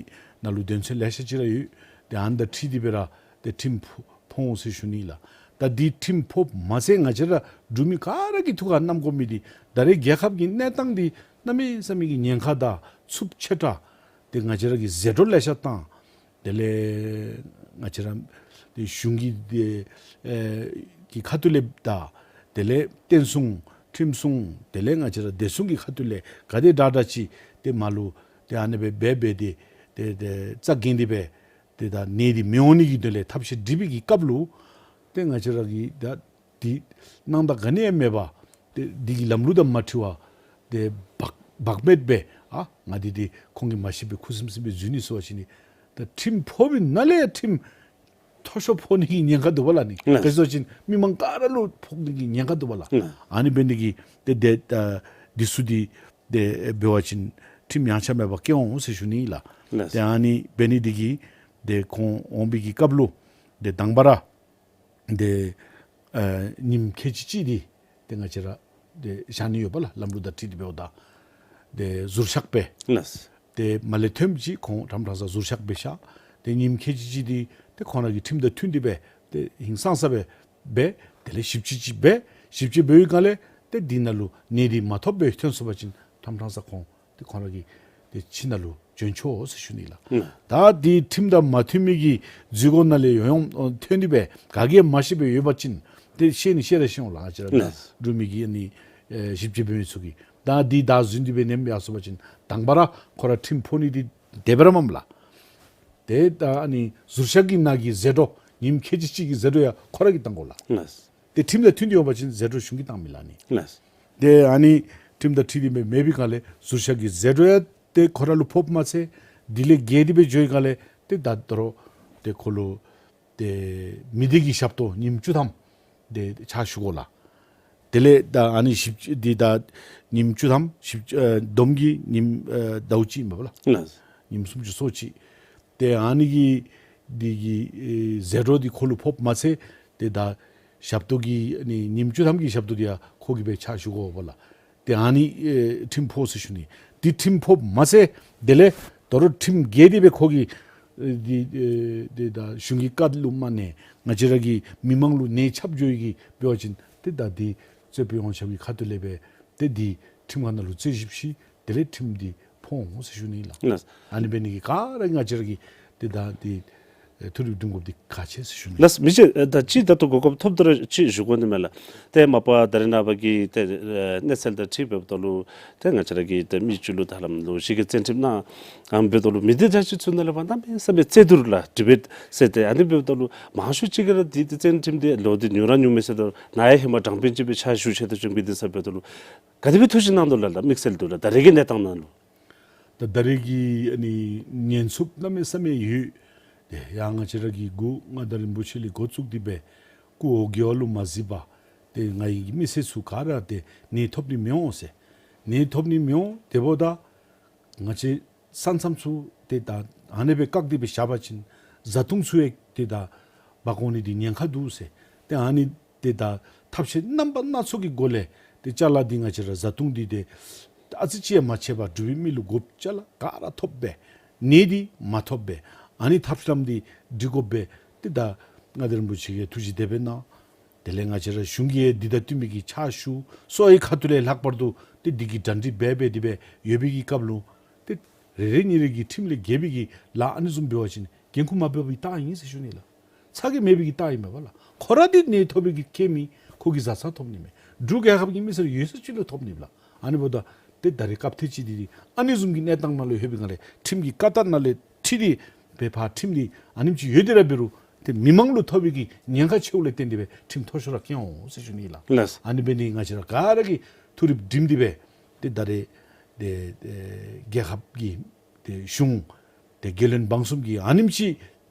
ནང་ལུ་དོན་ཚན་ལེ་ཤ་ཅིག་ར་ཡོད། ཏེ་ཨ་ནི་དང་འཁྲིལ་ཏེ་སྦེ་ར་ཏེ་ཁྲིམས་ཕོག་ཕོག་འོང་ཟེར་ཞུ་ནི་ལགས། ད་འདི་ཁྲིམས་ཕོགཔ་མ་ཚད་ང་བཅས་ར་འབྲུག་མི་ག་ར་གི་ཐུགས་ཁར་བསྣམ་དགོ་མི་འདི་ད་རེས་རྒྱལ་ཁབ་ཀྱི་གནས་སྟངས་འདི་ གནམ་མེད་ས་མེད་ཀྱི་ཉེན་ཁ་དང་རྩུབ་ཆེ་དྲགས་ཏེ་ང་བཅས་ར་གིས་ཟད་འགྲོ་ལེ་ཤ་བཏང་། དེ་ལས་ང་བཅས་ར་ཏེ་གཞུང་གི་ཏེ་ཨེ་གི་ཁ་ཐུག་ལས་དང་དེ་ལས་བསྟན་སྲུང་ཁྲིམས་སྲུང་དེ་ལས་ང་བཅས་ར་བདེ་སྲུང་གི་ཁ་ཐུག་ལས་ག་དེ་དྲག་དྲག་ཅིག་ཏེ་མར་ལུ་ཏེ་ཨ་ནི་སྦེ་འབད་འབད་དེ་ཏེ་ཏེ་རྩ་འགེངས་ཏེ་སྦེ་ཏེ་ད་ནད་འདི་མི་འོང་ནི་གི་དོན་ལས་ཐབས་ཤེས་སྒྲིག་པའི་གི་སྐབས་ལུ་ཏེ་ང་བཅས་ར་གིས་ད་འདི་སྣང་དག་ག་ནི་ཡང་མེད་པར་ཏེ་འདི་གི་ལམ་ལུགས་དང་མ་འཁྲིལ་བར་ཏེ་བག་བག་མེད་སྦེ་ཨ་ང་འདི་འདི་ཁོང་གིས་མ་ཤེས་པའི་ཁུ་སིམ་སིམ་སྦེ་འཛུལ་ནི་ཟེར་བ་ཅིན་ནི། ད་ཁྲིམས་ཕོག་པའི་ནང་ལས་ཁྲིམས་མཐོ་ཤོས་ཕོག་ནི་གི་ཉེན་ཁ་འདུག་པ་ལགས་ནི། ལགས། ག་ཅི་ཟེར་བ་ཅིན་མི་མང་ག་ར་ལུ་ཕོག་ནི་གི་ཉེན་ཁ་འདུག་པ་ལགས། ལགས། ཨ་ནི་འབད་ནི་གིས་ཏེ་ཏེ་ད་འདི་ཚུ་འདི་ཏེ་འབད་བ་ཅིན་ཁྲིམས་ཡངས་ཆག་མེད་པར་བཀལ་འོང་ཟེར་ཞུ་ནི་ལགས། ལགས། ཏེ་ཨ་ནི་འབད་ནི་འདི་གིས་ཏེ་ཁོང་འོང་བའི་གི་སྐབས་ལུ་ཏེ་དང་པ་ར་ཏེ་ཨ་ཉིནམ་ཁལ་གཅིག་གཅིག་འདི་ཏེ་ང་བཅས་ར་ཏེ་བཞག་ནི་ཡོད་པ་ལགས། ལམ་ལུགས་དང་འཁྲིལ་ཏེ་འབདཝ་ད་ཏེ་ཟུར་བཞག་སྦེ། ལགས། ཏེ་མར་ལས་ཐོནམ་ཅིག་ཁོང་ཕྲང་ཕྲང་ས་ཟུར་བཞག་སྦེ་བཞག། ཏེ་ཉིནམ་ཁལ་གཅིག་གཅིག་འདི་ཏེ་ཁོང་ར་གི་ཁྲིམས་དང་མཐུན་ཏེ་སྦེ་ཏེ་ཧིང་སངས་ས་སྦེ་འབད། དེ་ལས་ཞིབ་དཔྱད་ཅིག་འབད། ཞིབ་དཔྱད་འབད་བའི་སྒང་ལས་ཏེ་འདི་ནང་ལུ་ནད་འདི་མ་ཐོབ་སྦེ་ཐོན་སོང་པ་ཅིན་ཕྲང་ཕྲང་ས་ཁོང་ཏེ་ཁོང་ར་གིས་ཏེ་ཁྱིམ་ནང་ལུ་བྱོན་ཆོག་ཟེར་ཞུ་ནི་ལགས། ལགས། ད་འདི་ཁྲིམས་དང་མ་མཐུན་མི་གི་འཛུལ་སྒོ་ནང་ལས་ཡོང་ཡོང་ཐོན་ཏེ་སྦེ་ག་གིས་མ་ཤེས་པར་ཡོད་པ་ཅིན་ཏེ་ཤེས་ནི་ཤེས་ར་ཤེས་འོང་ལགས། ང་བཅས་ར་ལགས། འབྲུག་མི་གི་ཨ་ནི་ཨེ་ཞིབ་དཔྱད་འབད་མི་ཚུ་གིས་ད་འདི་བདའ་ཟུན་ཏེ་སྦེ་ནེམ་ཡར་སོང་པ་ཅིན་དང་པ་ར་ཁོ་ར་ཁྲིམས་ཕོག་ནི་འདི་དེ་སྦེ་ར་མས་ལགས། ཏེ་ད་ཨ་ནི་ཟུར་བཞག་གི་ནང་གི་ཟད་འགྲོ་ཉིནམ་ཁལ་གཅིག་གཅིག་གི་ཟད་འགྲོ་ཡང་ཁོ་ར་གིས་བཏང་དགོ་ལགས། ལགས། ཏེ་ཁྲིམས་དང་མཐུན་ཏེ་འོང་པ་ཅིན་ཟད་འགྲོ་གཞུང་གིས་བཏང་མི་ལགས་ནི། ལགས། ཏེ་ཨ་ནི་ཁྲིམས་དང་འཁྲིལ་ཏེ་མེད་མེད་པའི་སྒང་ལས་ཟུར་བཞག་གི་ཟད་འགྲོ་ཡང་ཏེ་ཁོ་ར་ལུ་ཕོགཔ་མ་ཚད་དེ་ལས་བརྒལ་ཏེ་སྦེ་འགྱོ་བའི་སྒང་ལས་ཏེ་ད་ད་རུང་ཏེ་ཁོ་ལུ་ཏེ་མི་སྡེ་གི་ཞབས་ཏོག་ཉིནམ་བཅུ་ཐམ་ཏེ་ཕྱག་ཞུ་དགོ་ལགས། དེ་ལས་ད་ཨ་ནི་ཞིབ་འདི་ད་ཉིནམ་བཅུ་ཐམ་ཞིབ་ཨེ་སྡོམ་གྱི་ཉིནམ་ཨེ་ཟླཝ་གཅིག་ཨིན་པས་ལགས། ལགས། ཉིནམ་སུམ་ཅུ་སོ་གཅིག། ཏེ་ཨ་ནི་གི་འདི་གི་ཨེ་ཟད་འགྲོ་འདི་ཁོ་ལུ་ཕོགཔ་མ་ཚད་ཏེ་ད་ཞབས་ཏོག་གི་ཨ་ནི་ཉིནམ་བཅུ་ཐམ་གྱི་ཞབས་ཏོག་འདི་ཡང་ཁོ་གིས་སྦེ་ཕྱག་ཞུ་དགོ་པས་ལགས། ཏེ་ཨ་ནི་ཨེ་ཁྲིམས་ཕོག་ཟེར་ཞུ་ནི། འདི་ཁྲིམས་ཕོགཔ་མ་ཚད་དེ་ལས་ད་རུང་ཁྲིམས་འགལ་ཏེ་སྦེ་ཁོ་གིས་ཨེ་འདི་ཨེ་འདི་ད་གཞུང་གི་བཀའ་ལུ་མ་གནས་ང་བཅས་ར་གི་མི་མང་ལུ་ནད་ཁྱབ་འགྱོ་ཡི་གི་འབད་བ་ཅིན་ཏེ་ད་འདི་རྩོད་དཔོན་ཡོངས་ཁྱབ་ཀྱི་ཁ་ཐུག་ལས་སྦེ་ཏེ་འདི་ཁྲིམས་ཁང་ནང་ལུ་རྩོད་ཞིབ་ཞི། དེ་ལས་ཁྲིམས་འདི་ཕོག་འོང་ཟེར་ཞུ་ནི་ལགས། ལགས། ཨ་ནི་འབད་ནི་གི་ག་ར་ང་བཅས་ར་གིས་ཏེ་ད་འདི་ཨེ་ཐུགས་རིག་འདུན་དགོཔ་འདི་ཁག་ཆེ་ཟེར་ཞུ་ནི། ལགས། མི་རྗེ་ཨེ་ད་ཅི་ད་ལྟོ་གོ་སྐབས་ཐོབ་དོ་ར་ཅིག་ཞུ་དགོ་ནི་མས་ལགས། ཏེ་མ་པ་ད་རེས་ནངས་པ་གི་ཏེ་ཨེ་གནས་ཚུལ་དང་འཁྲིལ་འབདཝ་ད་ལུ་ཏེ་ང་བཅས་ར་གི་ཏེ་མི་རྒྱུད་ལུ་ད་ལམ་ལུ་གཞི་བཀོད་བཙན་ཁྲིམས་གནང་ཨམ་འབདཝ་ད་ལུ་མི་སྡེ་འདྲ་ཅིག་ཚུ་ནང་ལས་ཕར་གནམ་མེད་ས་མེད་རྩོད་བསྡུར་ལགས་ཌི་བེཊ་ཟེར་ཏེ་ཨ་ནི་འབདཝ་ད་ལུ་མང་ཤོས་ཅིག་གིས་ར་འདི་ཏེ་བཙན་ཁྲིམས་འདི་ལོག་སྟེ་ཉུང་ར་ཉུང་མས་ཟེརཝ་ད་ནཱ་ཡང་ཧེ་མ་དྲང་དཔོན་ཅིག་སྦེ་ཕྱག་ཞུ་ཆེད་དུ་བྱོན་པའི་དུས་ས་འབདཝ་ད་ལུ་ག་དེ་སྦེ་ཐུགས་བཞེད་གནང་དོ་ལགས། ལགས་དམིགས་བསལ་དུ་ལགས་ད་རེས་ཀྱི་གནས་སྟངས་ནང་ལུ། ད་ད་རེས་ཀྱི་ཨ་ནི་ཉེན་ཚབས་གནམ་མེད་ས་མེད་ཡོད། ཏེ་ཡང་ང་བཅས་ར་གི་འགོ་མངའ་བདག་རིན་པོ་ཆེ་ལས་འགོ་བཙུགས་ཏེ་སྦེ་སྐུ་འོ་བརྒྱལ་བ་ལུ་མ་གཟིགས་པར་ཏེ་ང་གི་མི་སེར་ཚུ་ག་ར་ཏེ་ནད་ཐོབ་ནི་མི་འོང་ཟེར། ནད་ཐོབ་ནི་མི་འོང་། དེ་འབདཝ་ད་ང་བཅས་ས་མཚམས་ཚུ་ཏེ་ད་ཨ་ནེ་སྦེ་བཀག་སྟེ་སྦེ་བཞག་པ་ཅིན་བཟའ་འཐུང་ཚུ་ཡང་ཏེ་ད་འབག་འོང་ནི་འདི་ཉེན་ཁ་འདུག་ཟེར། ཏེ་ཨ་ནི་ཏེ་ད་ཐབས་ཤེས་རྣམ་པ་སྣ་ཚོགས་ཀྱི་སྒོ་ལས་ཏེ་ཅ་ལ་འདི་ང་བཅས་ར་བཟའ་འཐུང་འདི་ཏེ་ཨ་ཙི་ཅིག་ཡང་མ་ཆད་པར་འབྲུག་པའི་མི་ལུ་དགོཔ་ཅ་ལ་ག་ར་ཐོབ་སྦེ་ནད་འདི་མ་ཐོབ་སྦེ་ཨ་ནི་ཐབས་ལམ་འདི་སྒྲིག་དགོ་པས། ཏེ་ད་མངའ་བདག་རིན་པོ་ཆེ་གིས་ཐུགས་བཞེད་དེ་སྦེ་གནང་། དེ་ལས་ང་བཅས་ར་གཞུང་གིས་འདི་དང་བསྟུན་མི་གི་ཕྱག་ཞུ་སོགས་ཀྱི་ཁ་ཐུག་ལས་ལྷག་པར་དུ་ཏེ་འདི་གི་གྲ་སྒྲིག་འབད་འབད་དེ་སྦེ་ཡོད་པའི་གི་སྐབས་ལུ་ཏེ་རེ་རེ་གཉིས་རེ་གིས་ཁྲིམས་ལས་འགལ་བའི་གི་ལཱ་ཨ་ནི་བཟུམ་འབད་བ་ཅིན་འགན་ཁུར་མ་འབག་པའི་རྟགས་ཨིན་ཟེར་ཞུ་ནི་ལགས། ཚ་གྱང་མེད་པའི་གི་རྟགས་ཨིན་མས་པ་ལགས། ཁོ་ར་འདི་ནད་ཐོབ་པའི་གི་རྐྱེན་མེད། ཁོ་གི་བཟའ་ཚང་ཐོབ་ནི་མས། འབྲུག་རྒྱལ་ཁབ་ཀྱི་མི་སེར་ཡོད་ས་ཅིག་ལུ་ཐོབ་ནི་ལགས། ཨ་ནི་འབདཝ་ད་ཏེ་ད་རེས་སྐབས་ཐེངས་ཅིག་འདི་ཨ་ནི་བཟུམ་གྱི་གནས་སྟངས་ནང་ལུ་ལྷོད་པའི་སྒང་ལས་ཁྲིམས་ཀྱི་བཀའ་ལྟར་ནང་ལས་ཁྲིམས་འདི་འབད་ཕར་ཁྲིམས་འདི་ཨ་ནེམ་ཅིག་ཡོད་དེ་ར་འབད་རུང་ཏེ་མི་མང་ལུ་ཐོབ་པའི་གི་ཉེན་ཁ་ཆེཝ་ལས་བརྟེན་ཏེ་སྦེ་ཁྲིམས་མཐོ་ཤོས་ར་བཀལ་འོང་ཟེར་ཞུ་ནི་ལགས། ལགས། ཨ་ནི་འབད་ནི་ང་བཅས་ར་ག་ར་གིས་ཐུགས་རིག་བསྒྲིམས་ཏེ་སྦེ་ཏེ་ད་རེས་ཏེ་ཏེ་རྒྱལ་ཁབ་ཀྱི་ཏེ་གཞུང་ཏེ་རྒྱལ་བློན་འབངས་གསུམ་གྱིས་ཨ་ནེམ་ཅིག་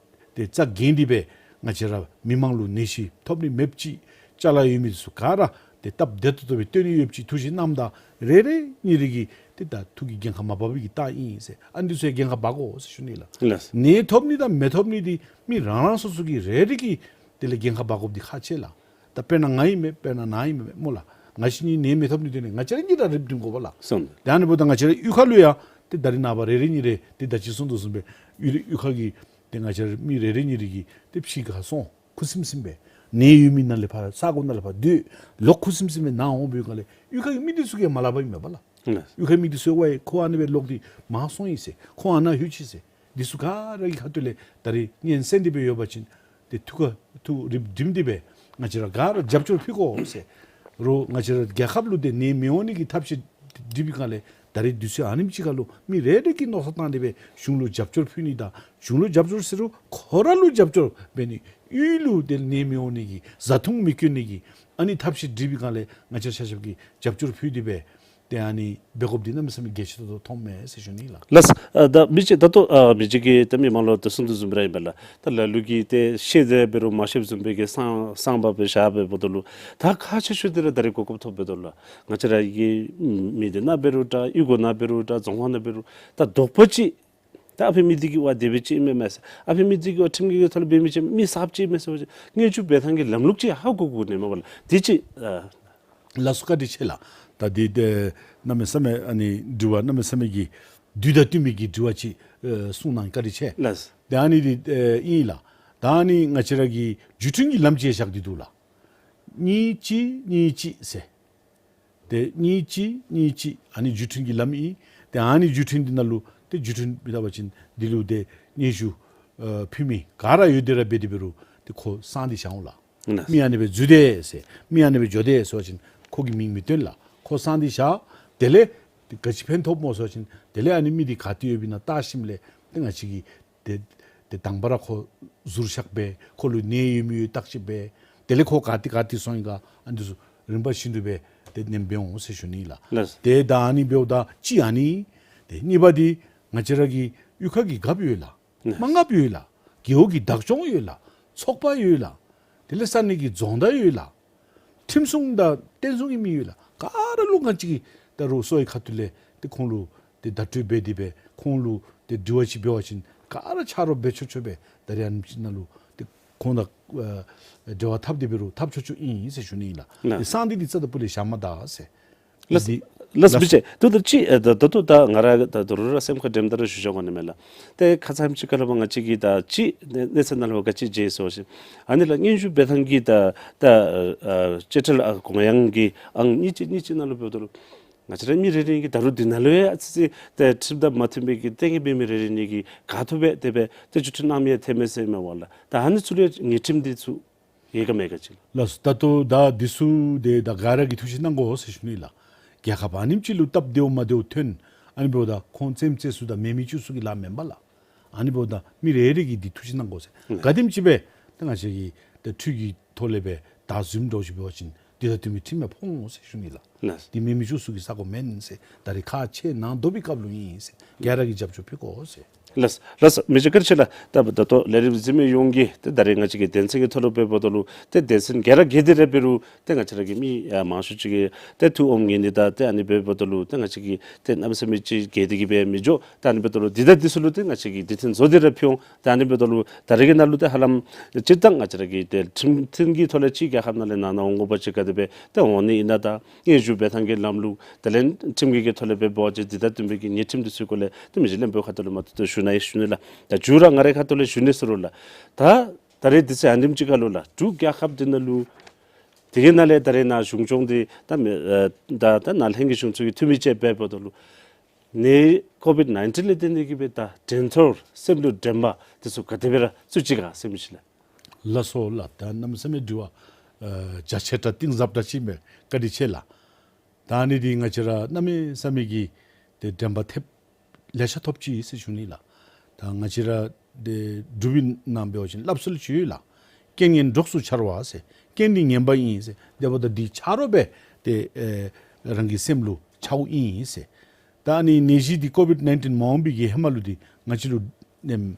ཏེ་རྩ་འགེངས་ཏེ་སྦེ་ང་བཅས་ར་མི་མང་ལུ་ནད་གཞི་ཐོབ་ནི་མེདཔ་ཅིག་ཅ་ལ་ཡོད་མི་ཚུ་ག་ར་ཏེ་སྟབས་བདེ་ཏོག་ཏོ་སྦེ་སྡོད་ནི་ཡོདཔ་ཅིག་ཐུགས་བཞེད་གནངམ་ད་རེ་རེ་གཉིས་རེ་གིས་ཏེ་ད་ཐུགས་ཀྱི་འགན་ཁག་མ་འབག་པའི་གི་རྟགས་ཨིན་ཟེར། ཨ་ནི་ཚུ་ཡང་འགན་ཁག་འབག་དགོ་ཟེར་ཞུ་ནི་ལགས། ལགས། ནད་ཐོབ་ནི་དང་མི་ཐོབ་ནི་འདི་མི་རང་རང་སོ་སོ་གིས་རེ་རེ་གིས་དེ་ལས་འགན་ཁག་འབག་དགོཔ་འདི་ཁག་ཆེ་ལགས། ད་དཔེར་ན་ང་ཨིན་མས། དཔེར་ན་ནཱ་ཨིན་མས་སྨོ་ལགས། ང་བཅས་གཉིས་ནད་མི་ཐོབ་ནི་དེ་ནི་ང་བཅས་ར་གཉིས་ར་རིགཔ་སྒྲིམ་དགོ་པ་ལགས། སོང་། ཏེ་ཨ་ནི་འབདཝ་ད་ང་བཅས་ར་གཡུས་ཁ་ལུ་ཡང་ཏེ་ད་རེས་ནངས་པ་རེ་རེ་གཉིས་རེ་ཏེ་ད་ཅི་གསུངས་དོ་བཟུམ་སྦེ་གཡུས་རེ་གཡུས་ཁ་གི་ཏེ་ང་བཅས་ར་མི་རེ་རེ་གཉིས་རེ་གིས་ཏེ་ཕྱི་ཁར་སོང་ཁུ་སིམ་སིམ་སྦེ་ནད་ཡོད་མི་ནང་ལས་ཕར་ས་གོ་ནང་ལས་ཕར་སྡོད་ལོག་ཁུ་སིམ་སིམ་སྦེ་ནཱ་འོང་བའི་སྒང་ལས་གཡུས་ཁ་གི་མི་འདི་ཚུ་གིས་མ་སླབ་པ་ཨིན་མས་པ་ལགས། ལགས། གཡུས་ཁའི་མི་འདི་ཚུ་ཝའི་ཁོ་ཨ་ནི་སྦེ་ལོག་སྟེ་མར་སོང་ཡི་ཟེར། ཁོ་ཨ་ནཱ་ལྷོད་ཅི་ཟེར། འདི་ཚུ་ག་ར་གི་ཁ་ཐུག་ལས་ད་རིས་སྙན་གསན་ཏེ་སྦེ་ཡོད་པ་ཅིན་ཏེ་ཐུགས་ཁར་ཐུགས་རིགཔ་བསྒྲིམས་ཏེ་སྦེ་ང་བཅས་ར་ག་ར་རྒྱབ་སྐྱོར་ཕུལ་དགོ་ཟེར། རོགས་ང་བཅས་ར་རྒྱལ་ཁབ་ལུ་ཏེ་ནད་མི་འོང་ནི་གི་ཐབས་ཤེས་སྒྲིག་པའི་སྒང་ལས་ད་རིས་དུས་ཚོད་ཨ་ནེམ་ཅིག་ཁར་ལུ་མི་རེ་རེ་གིས་མནོ་བསམ་བཏང་སྟེ་སྦེ་གཞུང་ལུ་རྒྱབ་སྐྱོར་ཕུལ་ནི་དང་གཞུང་ལུ་རྒྱབ་སྐྱོར་ཟེར་རུང་ཁོ་ར་ལུ་རྒྱབ་སྐྱོར་འབད་ནི། གཡུས་ལུ་ཏེ་ནད་མི་འོང་ནི་གི་བཟའ་འཐུང་མི་སྐྱོན་ནི་གི་ཨ་ནི་ཐབས་ཤེས་སྒྲིག་པའི་སྒང་ལས་ང་བཅས་ར་ཆ་ཁྱབ་ཀྱིས་རྒྱབ་སྐྱོར་ཕུལ་ཏེ་སྦེ་ཏེ་ཨ་ནི་འབད་དགོཔ་འདི་གནམ་མེད་ས་མེད་གལ་ཆེ་ཏོག་ཏོ་མཐོངམ་མས་ཟེར་ཞུ་ནི་ལགས། ལགས། ཨ་ད་མི་ཅིག་ད་ལྟོ་ཨ་མི་ཅིག་གིས་ད་མི་མང་ལུ་ད་གསུང་དོ་བཟུམ་ར་ཨིན་པས་ལགས། ད་ལ་ལུ་གིས་ཏེ་ཤེས་ཏེ་འབད་རུང་མ་ཤེསཔ་བཟུམ་སྦེ་གི་སང་སང་པ་སྦེ་བཞག་པའི་འབདཝ་ད་ལུ་ད་ཁག་ཆེ་ཤོས་འདི་ར་ད་རིས་གོ་སྐབས་ཐོབ་འབདཝ་ད་ལུ་ང་བཅས་ར་གི་མི་སྡེ་ནང་འབད་རུང་འདྲ་གཡུས་སྒོ་ནང་འབད་རུང་འདྲ་རྫོང་ཁག་ནང་འབད་རུང་ད་དོགས་པ་ཅིག་ད་ཨ་ཕི་མི་འདི་གིས་ཝ་དེ་སྦེ་ཅིག་ཨིན་མས་མས་ཟེར། ཨ་ཕི་མི་འདི་གིས་ཝ་ཁྲིམས་ཀྱི་ཐོག་ལས་འབད་མི་ཅིག་མི་གསརཔ་ཅིག་ཨིན་མས་ཟེར་བ་ཅིན་སྙན་ཞུ་འབད་ཐངས་ཀྱི་ལམ་ལུགས་ཅིག་ཧ་གོ་དགོ་ནི་མས་པ་ལགས། དེ་ཅིག་ཨ་ལགས་སོ། བཀའ་དྲིན་ཆེ་ལགས། ད་འདི་ཏེ་གནམ་མེད་ས་མེད་ཨ་ནི་དྲི་བ་གནམ་མེད་ས་མེད་ཀྱི་དུས་དང་བསྟུན་མི་གི་དྲི་བ་ཅིག་ཨེ་གསུངས་གནང་བཀའ་དྲིན་ཆེ། ལགས། ད་ཨ་ནི་འདི་ཨེ་ཨིན་ལགས། ད་ཨ་ནི་ང་བཅས་ར་གི་བརྒྱུད་འཕྲིན་གྱི་ལམ་ཅིག་བཞག་སྟེ་འདུག་ལགས། གཉིས་གཅིག་གཉིས་གཅིག་ཟེར། ཏེ་གཉིས་གཅིག་གཉིས་གཅིག་ཨ་ནི་བརྒྱུད་འཕྲིན་གྱི་ལམ་ཨིན། ཏེ་ཨ་ནི་བརྒྱུད་འཕྲིན་འདི་ནང་ལུ་ཏེ་བརྒྱུད་འཕྲིན་འབད་བ་ཅིན་འདི་ལུ་ཏེ་སྙན་ཞུ་ཨེ་ཕུལ་མི་ག་ར་ཡོད་དེ་ར་འབད་དེ་འབད་རུང་ཏེ་ཁོ་གསང་སྟེ་བཞག་འོང་ལགས། ལགས། མི་ཨ་ནི་སྦེ་འཛུལ་ཏེ་ཟེར་མི་ཨ་ནི་སྦེ་འགྱོ་དེ་ཟེར་བ་ཅིན་ཁོ་གི་མིང་མི་སྟོན་ལགས། ཁོ་གསང་སྟེ་བཞག། དེ་ལས་ཏེ་ག་ཅི་ཕན་ཐོགས་སྨོ་ཟེར་བ་ཅིན་དེ་ལས་ཨ་ནི་མི་འདི་ག་ཏེ་ཡོདཔ་ཨིན་ན་བལྟ་ཞིནམ་ལས་ཏེ་ང་བཅས་ཀྱིས་ཏེ་ཏེ་དང་པ་ར་ཁོ་ཟུར་བཞག་འབད། ཁོ་ལུ་ནད་ཡོད་མི་ཡོད་བརྟག་དཔྱད་འབད། དེ་ལས་ཁོ་ག་ཏེ་ག་ཏེ་སོང་ཡི་ག་ཨ་ནི་ཚུ་རིམ་པ་བཞིན་དུ་སྦེ་ཏེ་ནེམ་འབད་འོང་ཟེར་ཞུ་ནི་ལགས། ལགས། ཏེ་ད་ཨ་ནི་འབདཝ་ད་གཅིག་ཨ་ནི། ཏེ་གཉིས་པ་འདི་ང་བཅས་ར་གི་གཡུས་ཁ་གི་རྒཔོ་ཡོད་ལགས། ལགས། མ་དངུལཔ་ཡོད་ལགས། རྒེད་འོག་གི་བདག་སྐྱོང་ཡོད་ལགས། ཚོགས་པ་ཡོད་ལགས། དེ་ལས་ས་གནས་ཀྱི་རྫོང་བདག་ཡོད་ལགས། ཁྲིམས་སྲུང་དང་བསྟན་སྲུང་གི་མི་ཡོད་ལགས། ག་ར་ལུ་ང་བཅས་ཀྱིས་ད་རུང་སོའི་ཁ་ཐུག་ལས་ཏེ་ཁོང་ལུ་ཏེ་བརྡ་སྤྲོད་འབད་དེ་སྦེ་ཁོང་ལུ་ཏེ་དྲི་བ་ཅིག་འབད་བ་ཅིན་ག་ར་ཆ་རོགས་འབད་ཆོག་ཆོག་སྦེ་ད་རིས་ཨ་ནི་ཅིག་ནང་ལུ་ཏེ་ཁོང་དང་ཨེ་འབྲེལ་བ་འཐབ་སྟེ་འབད་རུང་འཐབ་ཆོག་ཆོག་ཨིན་ཟེར་ཞུ་ནི་ཨིན་ལགས། ལགས། ཏེ་གསང་སྟེ་འདི་རྩ་དང་སྤུ་ལས་བཞག་མ་ད་ཟེར། ལགས། འདི་ལགས་ལགས་སོ། མི་ཅིག་ད་ལྟོ་ད་ཅིག་ཨེ་ད་ད་ལྟོ་ད་ང་ར་ད་ད་རུང་ར་སེམས་ཁར་དྲནམ་ད་ར་ཞུ་བཞག་དགོ་ནི་མས་ལགས། ཏེ་ཁ་ཙ་ཅིག་ཁ་ལས་མར་ང་བཅས་ཀྱིས་ད་ཅིག་གནས་གནས་ཚད་ནང་ལུ་ག་ཅི་མཇལ་ཟེར་བ་ཅིན་ཨ་ནི་ལགས་སྙན་ཞུ་འབད་ཐངས་ཀྱི་ད་ད་ཨ་བཅད་ཁྲ་ཨ་གོང་ཡང་གི་ཨང་གཉིས་གཅིག་གཉིས་གཅིག་ནང་ལུ་འབདཝ་ད་ལུ་ང་བཅས་ར་མི་རེ་རེ་གིས་ད་རུང་འདི་ནང་ལུ་ཡང་ཨ་ཙི་ཙི་ཏེ་ཁྲིམས་དང་མ་མཐུན་པའི་གི་ཏེ་ངེས་འབད་མི་རེ་རེ་གཉིས་ཀྱིས་ག་ཐུབ་སྦེ་དེ་སྦེ་ཏེ་བརྒྱུད་འཕྲིན་གནངམ་ཡང་ཐོནམ་མས་ཟེར་མས་པ་ལགས། ད་ཨ་ནི་ཚུ་ལུ་ཡང་ཉེས་ཁྲིམས་འདི་ཚུ་ཡོད་ག་མེད་ག་ཅིག་ལགས། ལགས་སོ། ད་ལྟོ་ད་འདི་ཚུ་ཏེ་ད་ག་ར་གིས་ཐུགས་ཞིབ་གནང་དགོ་ཟེར་ཞུ་ནི་ལགས། རྒྱལ་ཁབ་ཨ་ནེམ་ཅིག་ལུ་སྟབས་བདེཝ་མ་བདེཝ་ཐོན། ཨ་ནི་འབདཝ་ད་ཁོང་རྩེདམོ་རྩེ་ས་དང་མེ་མེ་ཅུག་ས་གི་ལཱ་མེན་པ་ལགས། ཨ་ནི་འབདཝ་ད་མི་རེ་རེ་གིས་འདི་ཐུགས་ཞིབ་གནང་དགོ་ཟེར། ལགས། ག་དེམ་ཅིག་སྦེ་ད་ང་བཅས་ཀྱིས་ད་འཕྲུལ་གྱི་ཐོག་ལས་སྦེ་བདའ་ཟུནམ་འདྲཝ་ཅིག་འབད་བ་ཅིན་འདི་དང་བསྟུན་པའི་ཁྲིམས་ཡང་ཕོག་འོང་ཟེར་ཞུ་ནི་ལགས། ལགས། འདི་མེ་མེ་ཅུག་ས་གི་ས་གོ་མེན་ཟེར། ད་རིས་ཁག་ཆེ་ནང་དོག་པའི་སྐབས་ལུ་ཨིན་ཟེར། ག་ར་གིས་རྒྱབ་སྐྱོར་ཕུལ་དགོ་ཟེར། ལགས་ལགས། མི་རྗེ་བཀའ་དྲིན་ཆེ་ལགས། ད་ད་ལྟོ་ལས་རིམ་གཟིགས་མི་ཡོངས་ཀྱིས་ཏེ་ད་རིས་ང་བཅས་ཀྱི་དོན་ཚན་གྱི་ཐོག་ལུ་འབདཝ་ད་ལུ་ཏེ་དོན་ཚན་ག་ར་ག་དེ་ར་འབད་རུང་ཏེ་ང་བཅས་ར་གི་མི་ཡང་མང་ཤོས་ཅིག་གིས་ཏེ་ཐུགས་ཨོམ་ངལ་ནི་དང་ཏེ་ཨ་ནི་འབདཝ་ད་ལུ་ཏེ་ང་བཅས་ཀྱིས་ཏེ་གནམ་མེད་ས་མེད་ཅིག་ག་དེ་གིས་འབད་མི་འགྱོ། ཏེ་ཨ་ནི་འབདཝ་ད་ལུ་འདི་དང་འདི་ཚུ་ལུ་ཏེ་ང་བཅས་ཀྱིས་འདི་ཐེངས་བཟོ་སྟེ་ར་ཕུལ་འོང་། ཏེ་ཨ་ནི་འབདཝ་ད་ལུ་ད་རིས་ཀྱི་ནང་ལུ་ཏེ་ཧ་ལམ་སྤྱིར་བཏང་ང་བཅས་ར་གི་ཏེ་ཁྲིམས་མཐུན་གྱི་ཐོག་ལས་ཅིག་རྒྱལ་ཁབ་ནང་ལས་ནང་ན་འོང་དགོ་པ་ཅིན་ག་དེ་སྦེ་ཏེ་འོང་ནི་ཨིན་ན་དང་སྙན་ཞུ་འབད་ཐངས་ཀྱི་ལམ་ལུགས་དེ་ལས་ཁྲིམས་ཀྱི་གི་ཐོག་ལས་འབད་བ་ཅིན་འདི་དང་བསྟུན་པའི་གི་ཉེས་ཁྲིམས་འདི་ཚུ་སྐོར་ལས་ཏེ་མི་རྗེ་བློན་པོའི་ཁ་ཐུག་ལས་མར་ཏོག་ཏོ་ཞུ་ནི་ཡང་ཞུ་ནི་ལགས། ད་མཇུག་ར་ང་རའི་ཁ་ཐུག་ལས་ཞུ་ནི་ཟེར་རུང་ལགས། ད་ད་རིས་འདི་ཚེ་ཨ་ནེམ་ཅིག་ཁར་ལུ་ལགས་འབྲུག་རྒྱལ་ཁབ་འདི་ནང་ལུ་དེ་གི་ནང་ལས་ད་རིས་ནཱ་གཞུང་སྐྱོང་འདི་ད་མི་ཨ་ད་ད་ནཱ་ལྷན་རྒྱས་གཞུང་ཚོགས་ཀྱི་འཐུས་མི་ཅིག་འབདཝ་ད་ལུ་ནད་ཀོ་བིཌ་ནའིན་ཊིན་ལས་བརྟེན་ཏེ་གིས་སྦེ་ད་དྲན་ཐོར་སེམས་ལུ་དྲན་པ་འདི་ཚུ་ག་དེ་སྦེ་ར་ཚུད་ཅི་ག་ཟེར་མི་ཅིག་ལགས། ལགས་སོ་ལགས། ད་གནམ་མེད་ས་མེད་དྲི་བ་ཨ་རྒྱ་ཆེ་དྲགས་གཏིང་ཟབ་དྲགས་ཅིག་མས། བཀའ་དྲིན་ཆེ་ལགས། ད་ཨ་ནི་འདི་ང་བཅས་ར་གནམ་མེད་ས་མེད་ཀྱི་ཏེ་དྲན་པ་ཐེབས་ལེ་ཤ་ཐོབ་ཅི་ཟེར་ཞུ་ནི་ལགས། ད་ང་བཅས་ར་ཏེ་འབྲུག་པའི་ནང་འབད་བ་ཅིན་སླབ་སྲོལ་ཅིག་ཡོད་ལགས། རྐྱེན་ངན་གྲོགས་སུ་འཆར་བ་ཟེར། རྐྱེན་འདི་ངན་པ་ཨིན་ཟེར། དེ་འབདཝ་ད་འདི་ཆ་རོགས་སྦེ་ཏེ་ཨེ་རང་གི་སེམས་ལུ་འཆརཝ་ཨིན་ཟེར། ད་ཨ་ནི་ནད་གཞི་འདི་ཀོ་བིཌ་ནའིན་ཊིན་མ་འོང་པའི་གི་ཧེ་མ་ལུ་འདི་ང་བཅས་ལུ་ནེམ་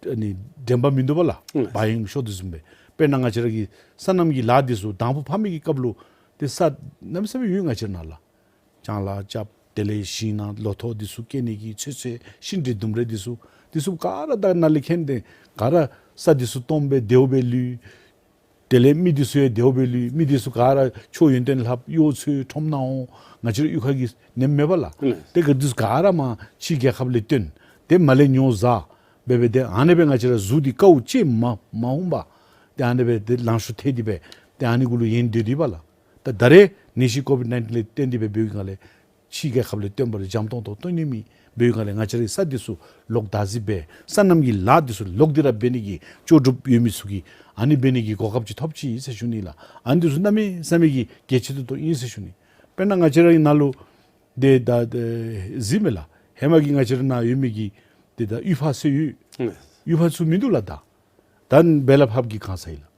ཨ་ནི་དྲན་པ་མིན་འདུག་པ་ལགས། ཨང་། བ་ཡོན་ཤོར་དོ་བཟུམ་སྦེ། དཔེར་ན་ང་བཅས་ར་གི་སོ་ནམ་གྱི་ལཱ་འདི་ཚུ་དང་ཕུ་ཕ་མེས་ཀྱི་སྐབས་ལུ་ཏེ་ས་གནམ་མེད་ས་མེད་ཡོད་ང་བཅས་ར་ནཱ་ལགས། ལྕང་ལཱ་རྐྱབ། དེ་ལས་ཞིང་ནང་ལོ་ཐོག་འདི་ཚུ་སྐྱེ་ནི་གི་ཚོད་ཚོད་ཤིང་འབྲས་ལྡུམ་ར་འདི་ཚུ་འདི་ཚུ་ག་ར་ད་ནཱ་ལས་མཁྱེན་ཏེ་ག་ར་ས་འདི་ཚུ་སྟོངམ་སྦེ་དེཝ་སྦེ་ལུས། དེ་ལས་མི་འདི་ཚུ་ཡང་དེཝ་སྦེ་ལུས། མི་འདི་ཚུ་ག་ར་ཆོས་ཡོན་ཏན་ལྷབ། གཡོག་འཚོལ་ཁྲོམ་ནང་འོང་། ང་བཅས་ར་གཡུས་ཁ་གི་ནེམ་མེད་པ་ལགས། ཨང་། ཏེ་ག་འདི་ཚུ་ག་ར་མར་ཕྱི་རྒྱལ་ཁབ་ལས་བཏོན། ཏེ་མར་ལས་ཉོ་བཟའ་འབད་འབད་ཏེ་ཨ་ནེ་སྦེ་ང་བཅས་ར་གཟུགས་འདི་དཀའཝ་སྤྱད་མ་མ་འོང་པ། ཏེ་ཨ་ནེ་སྦེ་ཏེ་ལང་ཤོར་ཐལ་ཏེ་སྦེ་ཏེ་ཨ་ནི་གུ་ལུ་ཡན་དེ་དེ་པ་ལགས། ད་ད་རེས་ནད་གཞི་ཀོ་བིཌ་ནའིན་ཊིན་ལས་བརྟེན་ཏེ་སྦེ་འབདཝ་ཨིན་ག་ལས་ ཕྱི་རྒྱལ་ཁབ་ལས་བཏོན་པ་ར་འཇམ་ཏོང་ཏོ་བཏོན་ནི་མེད། འབདཝ་ལས་ང་བཅས་རའི་ས་འདི་ཚུ་ལོག་བདག་འཛིན་འབད་སོ་ནམ་གྱི་ལཱ་འདི་ཚུ་ལོག་སྟེ་ར་འབད་ནི་གི་ལྕོགས་གྲུབ་ཡོད་མི་ཚུ་གིས་ཨ་ནི་འབད་ནི་གི་གོ་སྐབས་ཅིག་ཐོབ་ཅི་ཟེར་ཞུ་ནི་ལགས། ཨ་ནི་འདི་ཚུ་གནམ་མེད་ས་མེད་ཀྱི་གལ་ཆེ་ཏོག་ཏོ་ཨིན་ཟེར་ཞུ་ནི། དཔེར་ན་ང་བཅས་ར་གི་ནང་ལུ་ཏེ་ད་ཏེ་གཟིགས་མས་ལགས། ཧེ་མ་གི་ང་བཅས་ར་ནཱ་ཡོད་མི་གི་ཏེ་ད་ཡུལ་ཕར་ཟེར་ཡོད། ཨེ། ཡུལ་ཕར་ཚུ་མིན་འདུག་ལགས། ད་ད་བེ་ལ་ཕར་གྱི་གང་ས་ཨིན་ལགས།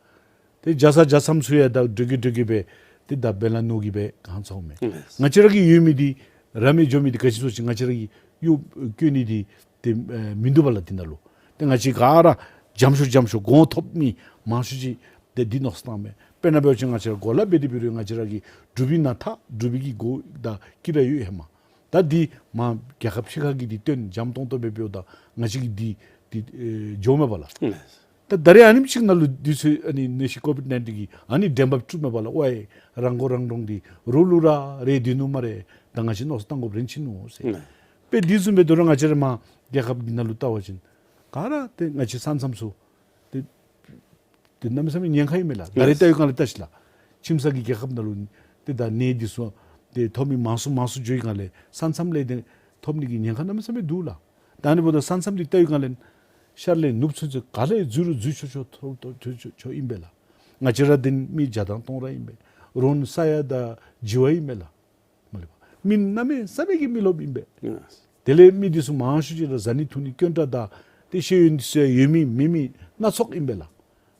ཏེ་རྒྱ་ཚ་རྒྱ་མཚམས་ཚུ་ཡང་ད་འགྲོ་གི་འགྲོ་གི་སྦེ་ཏེ་ད་བེ་ལ་ནོར་གྱི་སྦེ་གང་ཚརཝ་མས། ཨེ། ང་བཅས་ར་གི་ཡོད་མི་འདི་ར་མི་འགྱོ་མི་འདི་ག་ཅི་ཚུ་ཅིག་ང་བཅས་ར་གི་གཡུས་བཀོད་ནི་འདི་ཏེ་ཨེ་མིན་འདུག་པ་ལགས། འདི་ནང་ལུ་ཏེ་ང་བཅས་ག་ར་འཇམ་ཤོས་འཇམ་ཤོས་གོང་ཐོབ་མི་མང་ཤོས་ཅིག་ཏེ་འདི་མནོ་བསམ་བཏངམ་མས། དཔེར་ན་འབད་བ་ཅིན་ང་བཅས་ར་གོ་ལ་འབད་དེ་འབད་རུང་ང་བཅས་ར་གི་འབྲུག་པའི་ནང་ད་འབྲུག་པའི་གི་གོ་ད་ཀི་ར་ཡོད་ཧེ་མ། ད་འདི་མ་རྒྱལ་ཁབ་ཕྱི་ཁ་གི་འདི་བཏོན་འཇམ་ཏོང་ཏོ་སྦེ་འབདཝ་ད་ང་བཅས་ཀྱི་འདི་འདི་ཨེ་འགྱོཝ་མས་པ་ལགས། ཨེ། ད་ད་རེས་ཨ་ནེམ་ཅིག་ནང་ལུ་འདི་ཚུ་ཨ་ནི་ནད་གཞི་ཀོ་བིཌ་ནའིན་ཊིན་གྱི་ཨ་ནི་དྲན་པ་བསྐྲུནམ་མས་པ་ལགས། ཝའི་རང་མགོ་རང་འདྲོངས་འདི་རོགས་ལུ་ར་རེ་སྡོད་ནུག་སྨ་རེ། ད་ང་བཅས་མནོ་བསམ་བཏང་དགོཔ་རན་ཆི་ནུག་ཟེར། ཨེ། དཔེ་འདི་བཟུམ་སྦེ་དོ་རུང་ང་བཅས་ར་མ་རྒྱལ་ཁབ་ཀྱི་ནང་ལུ་བལྟ་བ་ཅིན་ག་ར་ཏེ་ང་བཅས་ས་མཚམས་ཚུ་ཏེ་ཏེ་གནམ་མེད་ས་མེད་ཉེན་ཁ་ཨིན་མས་ལགས། ད་རེས་ལྟ་བའི་སྒང་ལས་བལྟ་ཤིག་ལགས། ཁྱིམ་ཚང་གི་རྒྱལ་ཁབ་ནང་ལུ་ཏེ་ད་ནད་འདི་ཚུ་ཏེ་ཐོབ་མི་མང་སུ་མང་སུ་འགྱོ་བའི་སྒང་ལས་ས་མཚམས་ལས་ཏེ་ཐོབ་ནི་གི་ཉེན་ཁ་གནམ་མེད་ས་མེད་འདུག་ལགས། ད་ཨ་ནི་འབདཝ་ད་ས་མཚམས་འདི་བལྟ་བའི་སྒང་ལས་ཤར་ལས་ནུབ་ཚུན་ཚོད་ག་ལས་འཛུལ་རུང་འཛུལ་ཆོག་ཆོག་ཐོབ་ཐོབ་ཆོག་ཆོག་ཆོག་ཨིན་པས་ལགས། ང་བཅས་ར་འདི་མི་བརྒྱ་དང་སྟོང་ར་ཨིན་པས། རོགས་ས་ཡ་དང་བྱེ་བ་ཨིན་མས་ལགས། མ་ལས་པ་མི་གནམ་མེད་ས་མེད་ཀྱི་མི་རློབས་ཨིན་པས། ཡེས། དེ་ལས་མི་འདི་ཚུ་མང་ཤོས་ཅིག་ར་བཟའ་ནི་འཐུང་ནི་དཀོན་དྲགས་དང་ཏེ་ཤེས་ཡོན་འདི་ཚུ་ཡང་ཡོད་མི་མེད་མི་སྣ་ཚོགས་ཨིན་པས་ལགས།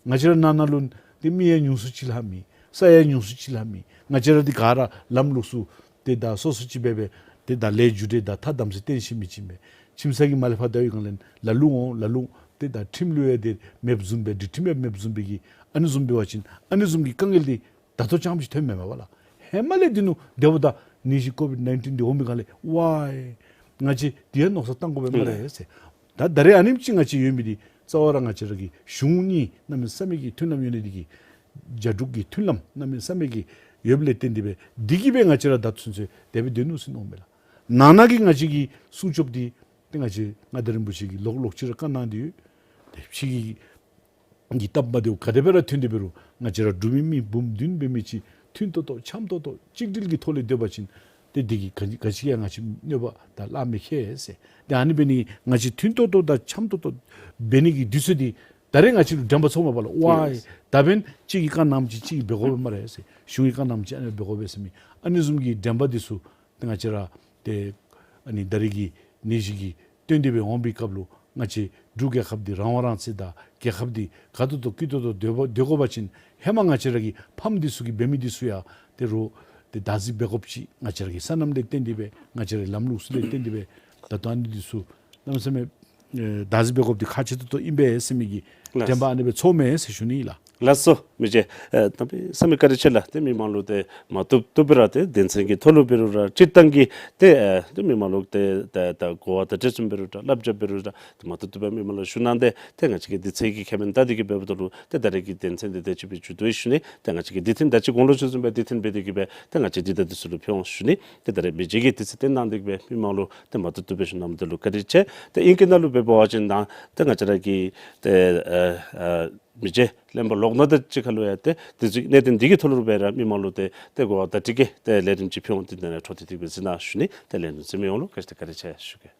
ང་བཅས་ར་ནང་ན་ལུ་ཏེ་མི་ཡང་ཉུང་སུ་ཅིག་ལྷག་མེད། ས་ཡང་ཉུང་སུ་ཅིག་ལྷག་མེད། ང་བཅས་ར་འདི་ག་ར་ལམ་ལུགས་སྲོལ་ཏེ་ད་སོ་སོ་ཅིག་འབད་སྦེ་ཏེ་ད་ལས་རྒྱུ་འབྲས་དང་ཐ་དམ་ཚིག་བརྟེན་ཤེས་མི་ཅིག་ཨིན་པས། ཁྱིམ་ཚང་གི་མ་ལས་ཕར་བལྟ་བའི་སྒང་ལས་ལ་ལུ་འོང་ལ་ལུ་ཏེ་ད་ཁྲིམས་ལུ་ཡང་ཏེ་མེདཔ་བཟུམ་སྦེ་སྒྲིག་ཁྲིམས་ཡང་མེདཔ་བཟུམ་སྦེ་གི་ཨ་ནི་བཟུམ་འབད་བ་ཅིན་ཨ་ནི་བཟུམ་གྱི་དཀའ་ངལ་འདི་ད་ལྟོ་ཙམ་ཅིག་ཐོནམ་མེན་པ་ལགས། ཧེ་མ་ལས་འདི་ནུག། དེ་འབདཝ་ད་ནད་གཞི་ཀོ་བིཌ་ནའིན་ཊིན་འདི་འོང་པའི་སྒང་ལས་ཝའི་ང་བཅས་འདི་ཡང་མནོ་བསམ་བཏང་དགོ་པས་སྨ་རེ་ཟེར། ད་ད་རེས་ཨ་ནེམ་ཅིག་ང་བཅས་ཡོད་མི་འདི་རྩ་བ་ར་ང་བཅས་ར་གི་གཞུང་གཉིས་གནམ་མེད་ས་མེད་ཀྱི་མཐུན་ལམ་ཡོད་ནི་འདི་གིས་རྒྱ་འབྲུག་གི་མཐུན་ལམ་གནམ་མེད་ས་མེད་ཀྱི་ཡོདཔ་ལས་བརྟེན་ཏེ་སྦེ་འདི་གིས་སྦེ་ང་བཅས་ར་ད་ཚུན་ཚོད་དེ་སྦེ་སྡོད་ནུག་ཟེར་མནོཝ་མས་ལགས། ནང་ན་གི་ང་བཅས་ཀྱི་སྲུང་སྐྱོབ་འདི་ཏེ་ང་བཅས་མངའ་བདག་རིན་པོ་ཆེ་གིས་ལོག་ལོག་ཅིག་ར་བཀའ་གནང་སྟེ་ཡོད། ཏེ་ཕྱི་གི་གི་སྟབས་མ་བདེཝ་ག་དེ་སྦེ་ར་ཐོན་ཏེ་འབད་རུང་ང་བཅས་ར་འབྲུག་མི་མི་འབུམ་བདུན་འབད་མི་ཅིག་མཐུན་ཏོག་ཏོ་འཆམ་ཏོག་ཏོ་གཅིག་སྒྲིལ་གྱི་ཐོག་ལས་སྡོད་པ་ཅིན་ཏེ་འདི་གིས་ག་ག་ཅི་ཡང་ང་བཅས་གནོད་པ་དང་ལཱ་མི་ཁེལ་ཟེར། ཏེ་ཨ་ནི་འབད་ནི་ང་བཅས་མཐུན་ཏོག་ཏོ་དང་འཆམ་ཏོག་ཏོ་འབད་ནི་གི་དུས་ཚོད་འདི་ད་རེས་ང་བཅས་ལུ་དྲན་པ་ཚོརཝ་མས་པ་ལགས། ཝའི་ད་འབདན་གཅིག་གིས་བཀའ་གནངམ་ཅིག་གཅིག་གིས་འབད་དགོ་པས་སྨ་རེ་ཟེར། གཞུང་གིས་བཀའ་གནངམ་ཅིག་ཨ་ནི་འབད་དགོ་པས་ཟེར་མི་ཨ་ནི་བཟུམ་གྱི་དྲན་པ་འདི་ཚུ་ཏེ་ང་བཅས་ར་ཏེ་ཨ་ནི་ད་རེས་ཀྱི་ནད་གཞི་གིས་བཏོན་ཏེ་སྦེ་འོང་པའི་སྐབས་ལུ་ང་བཅས་འབྲུག་རྒྱལ་ཁབ་འདི་རང་དབང་རང་བཙན་དང་རྒྱལ་ཁབ་འདི་དགའ་ཏོག་ཏོ་སྐྱིད་ཏོག་ཏོ་སྡོད་པ་སྡོད་དགོ་པ་ཅིན་ཧེ་མ་ང་བཅས་ར་གི་ཕམ་འདི་ཚུ་གིས་འབད་མི་འདི་ཚུ་ཡང་ཏེ་རོགས་ཏེ་བདག་འཛིན་འབད་དགོཔ་ཅིག། ང་བཅས་ར་གི་སོ་ནམ་ལས་བརྟེན་ཏེ་སྦེ་ང་བཅས་ར་གི་ལམ་ལུགས་སྲོལ་ལས་བརྟེན་ཏེ་སྦེ་ད་ལྟོ་ཨ་ནི་འདི་ཚུ་གནམ་མེད་ས་མེད་ཨེ་བདག་འཛིན་འབད་དགོཔ་འདི་ཁག་ཆེ་ཏོག་ཏོ་ཨིན་པས་ཟེར་མི་གི་ལགས། དྲན་པ་ཨ་ནི་སྦེ་ཚོརཝ་མས་ཟེར་ཞུ་ནི་ལགས། ལགས་སོ་མི་རྗེ། ཨེ་གནམ་མེད་ས་མེད་བཀའ་དྲིན་ཆེ་ལགས། ཏེ་མི་མང་ལུ་ཏེ་མ་བཏུབ་བཏུབ་སྦེ་ར་ཏེ་དོན་ཚན་གྱི་ཐོག་ལུ་འབད་རུང་ར་སྤྱིར་བཏང་གི་ཏེ་ཨེ་ཏེ་མི་མང་ལུ་ཏེ་ད་ད་གོ་བ་དང་འབྲེལ་ཚུན་འབད་རུང་ར་བསླབ་བྱ་འབད་རུང་ར་ཏེ་མ་བཏུབ་བཏུབ་སྦེ་མི་མང་ལུ་ཞུ་གནང་སྟེ་ཏེ་ང་བཅས་ཀྱིས་དུས་ཚོད་ཀྱི་ཁེ་ཕན་བལྟ་སྟེ་གི་འབདཝ་ད་ལུ་ཏེ་ད་རེས་ཀྱི་དོན་ཚན་འདི་དེ་ཅིག་སྦེ་མཇུག་བསྡུ་ཡི་ཞུ་ནི། ཏེ་ང་བཅས་ཀྱིས་དུས་མཐུན་ད་ཅི་གོང་ལུ་ཞུ་བཟུམ་སྦེ་དུས་མཐུན་འབད་དེ་གི་སྦེ་ཏེ་ང་བཅས་འདི་ད་འདི་ཚུ་ལུ་ཕུལ་འོང་ཞུ་ནི། ཏེ་ད་རེས་མི་རྗེ་གིས་དུས་ཚོད་བཏོན་གནང་སྟེ་གི་སྦེ་མི་མང་ལུ་ཏེ་མ་བཏུབ་བཏུབ་སྦེ་ཞུ་གནངམ་འདི་ལུ་བཀའ་དྲིན་ཆེ། ཏེ་ཨིང་སྐད་ནང་ལུ་འབད་བ་ཅིན་ད་ཏེ་ང་བཅས་ར་གི་ཏེ་ཨེ་ཨེ་མི་རྗེ་གླེན་པ་ལོག་སྟེ་ད་ཅི་ཁ་ལུ་ཡང་ཏེ་དུས་ཚོད་གནད་དོན་འདི་གི་ཐོག་ལུ་འབད་ར་མི་མང་ལུ་ཏེ་ཏེ་གོ་བ་དང་འཁྲིལ་གྱི་ཏེ་ལས་རིམ་ཅིག་ཕུལ་འོང་། ཏེ་ད་ནཱ་འཕྲོ་མཐུད་དེ་གི་སྦེ་གཟིགས་གནང་ཞུ་ནི། ཏེ་ལས་རིམ་གཟིགས་མི་ཡོངས་ལུ་བཀའ་དྲིན་བཀའ་དྲིན་ཆེ་ཞུ་གེ།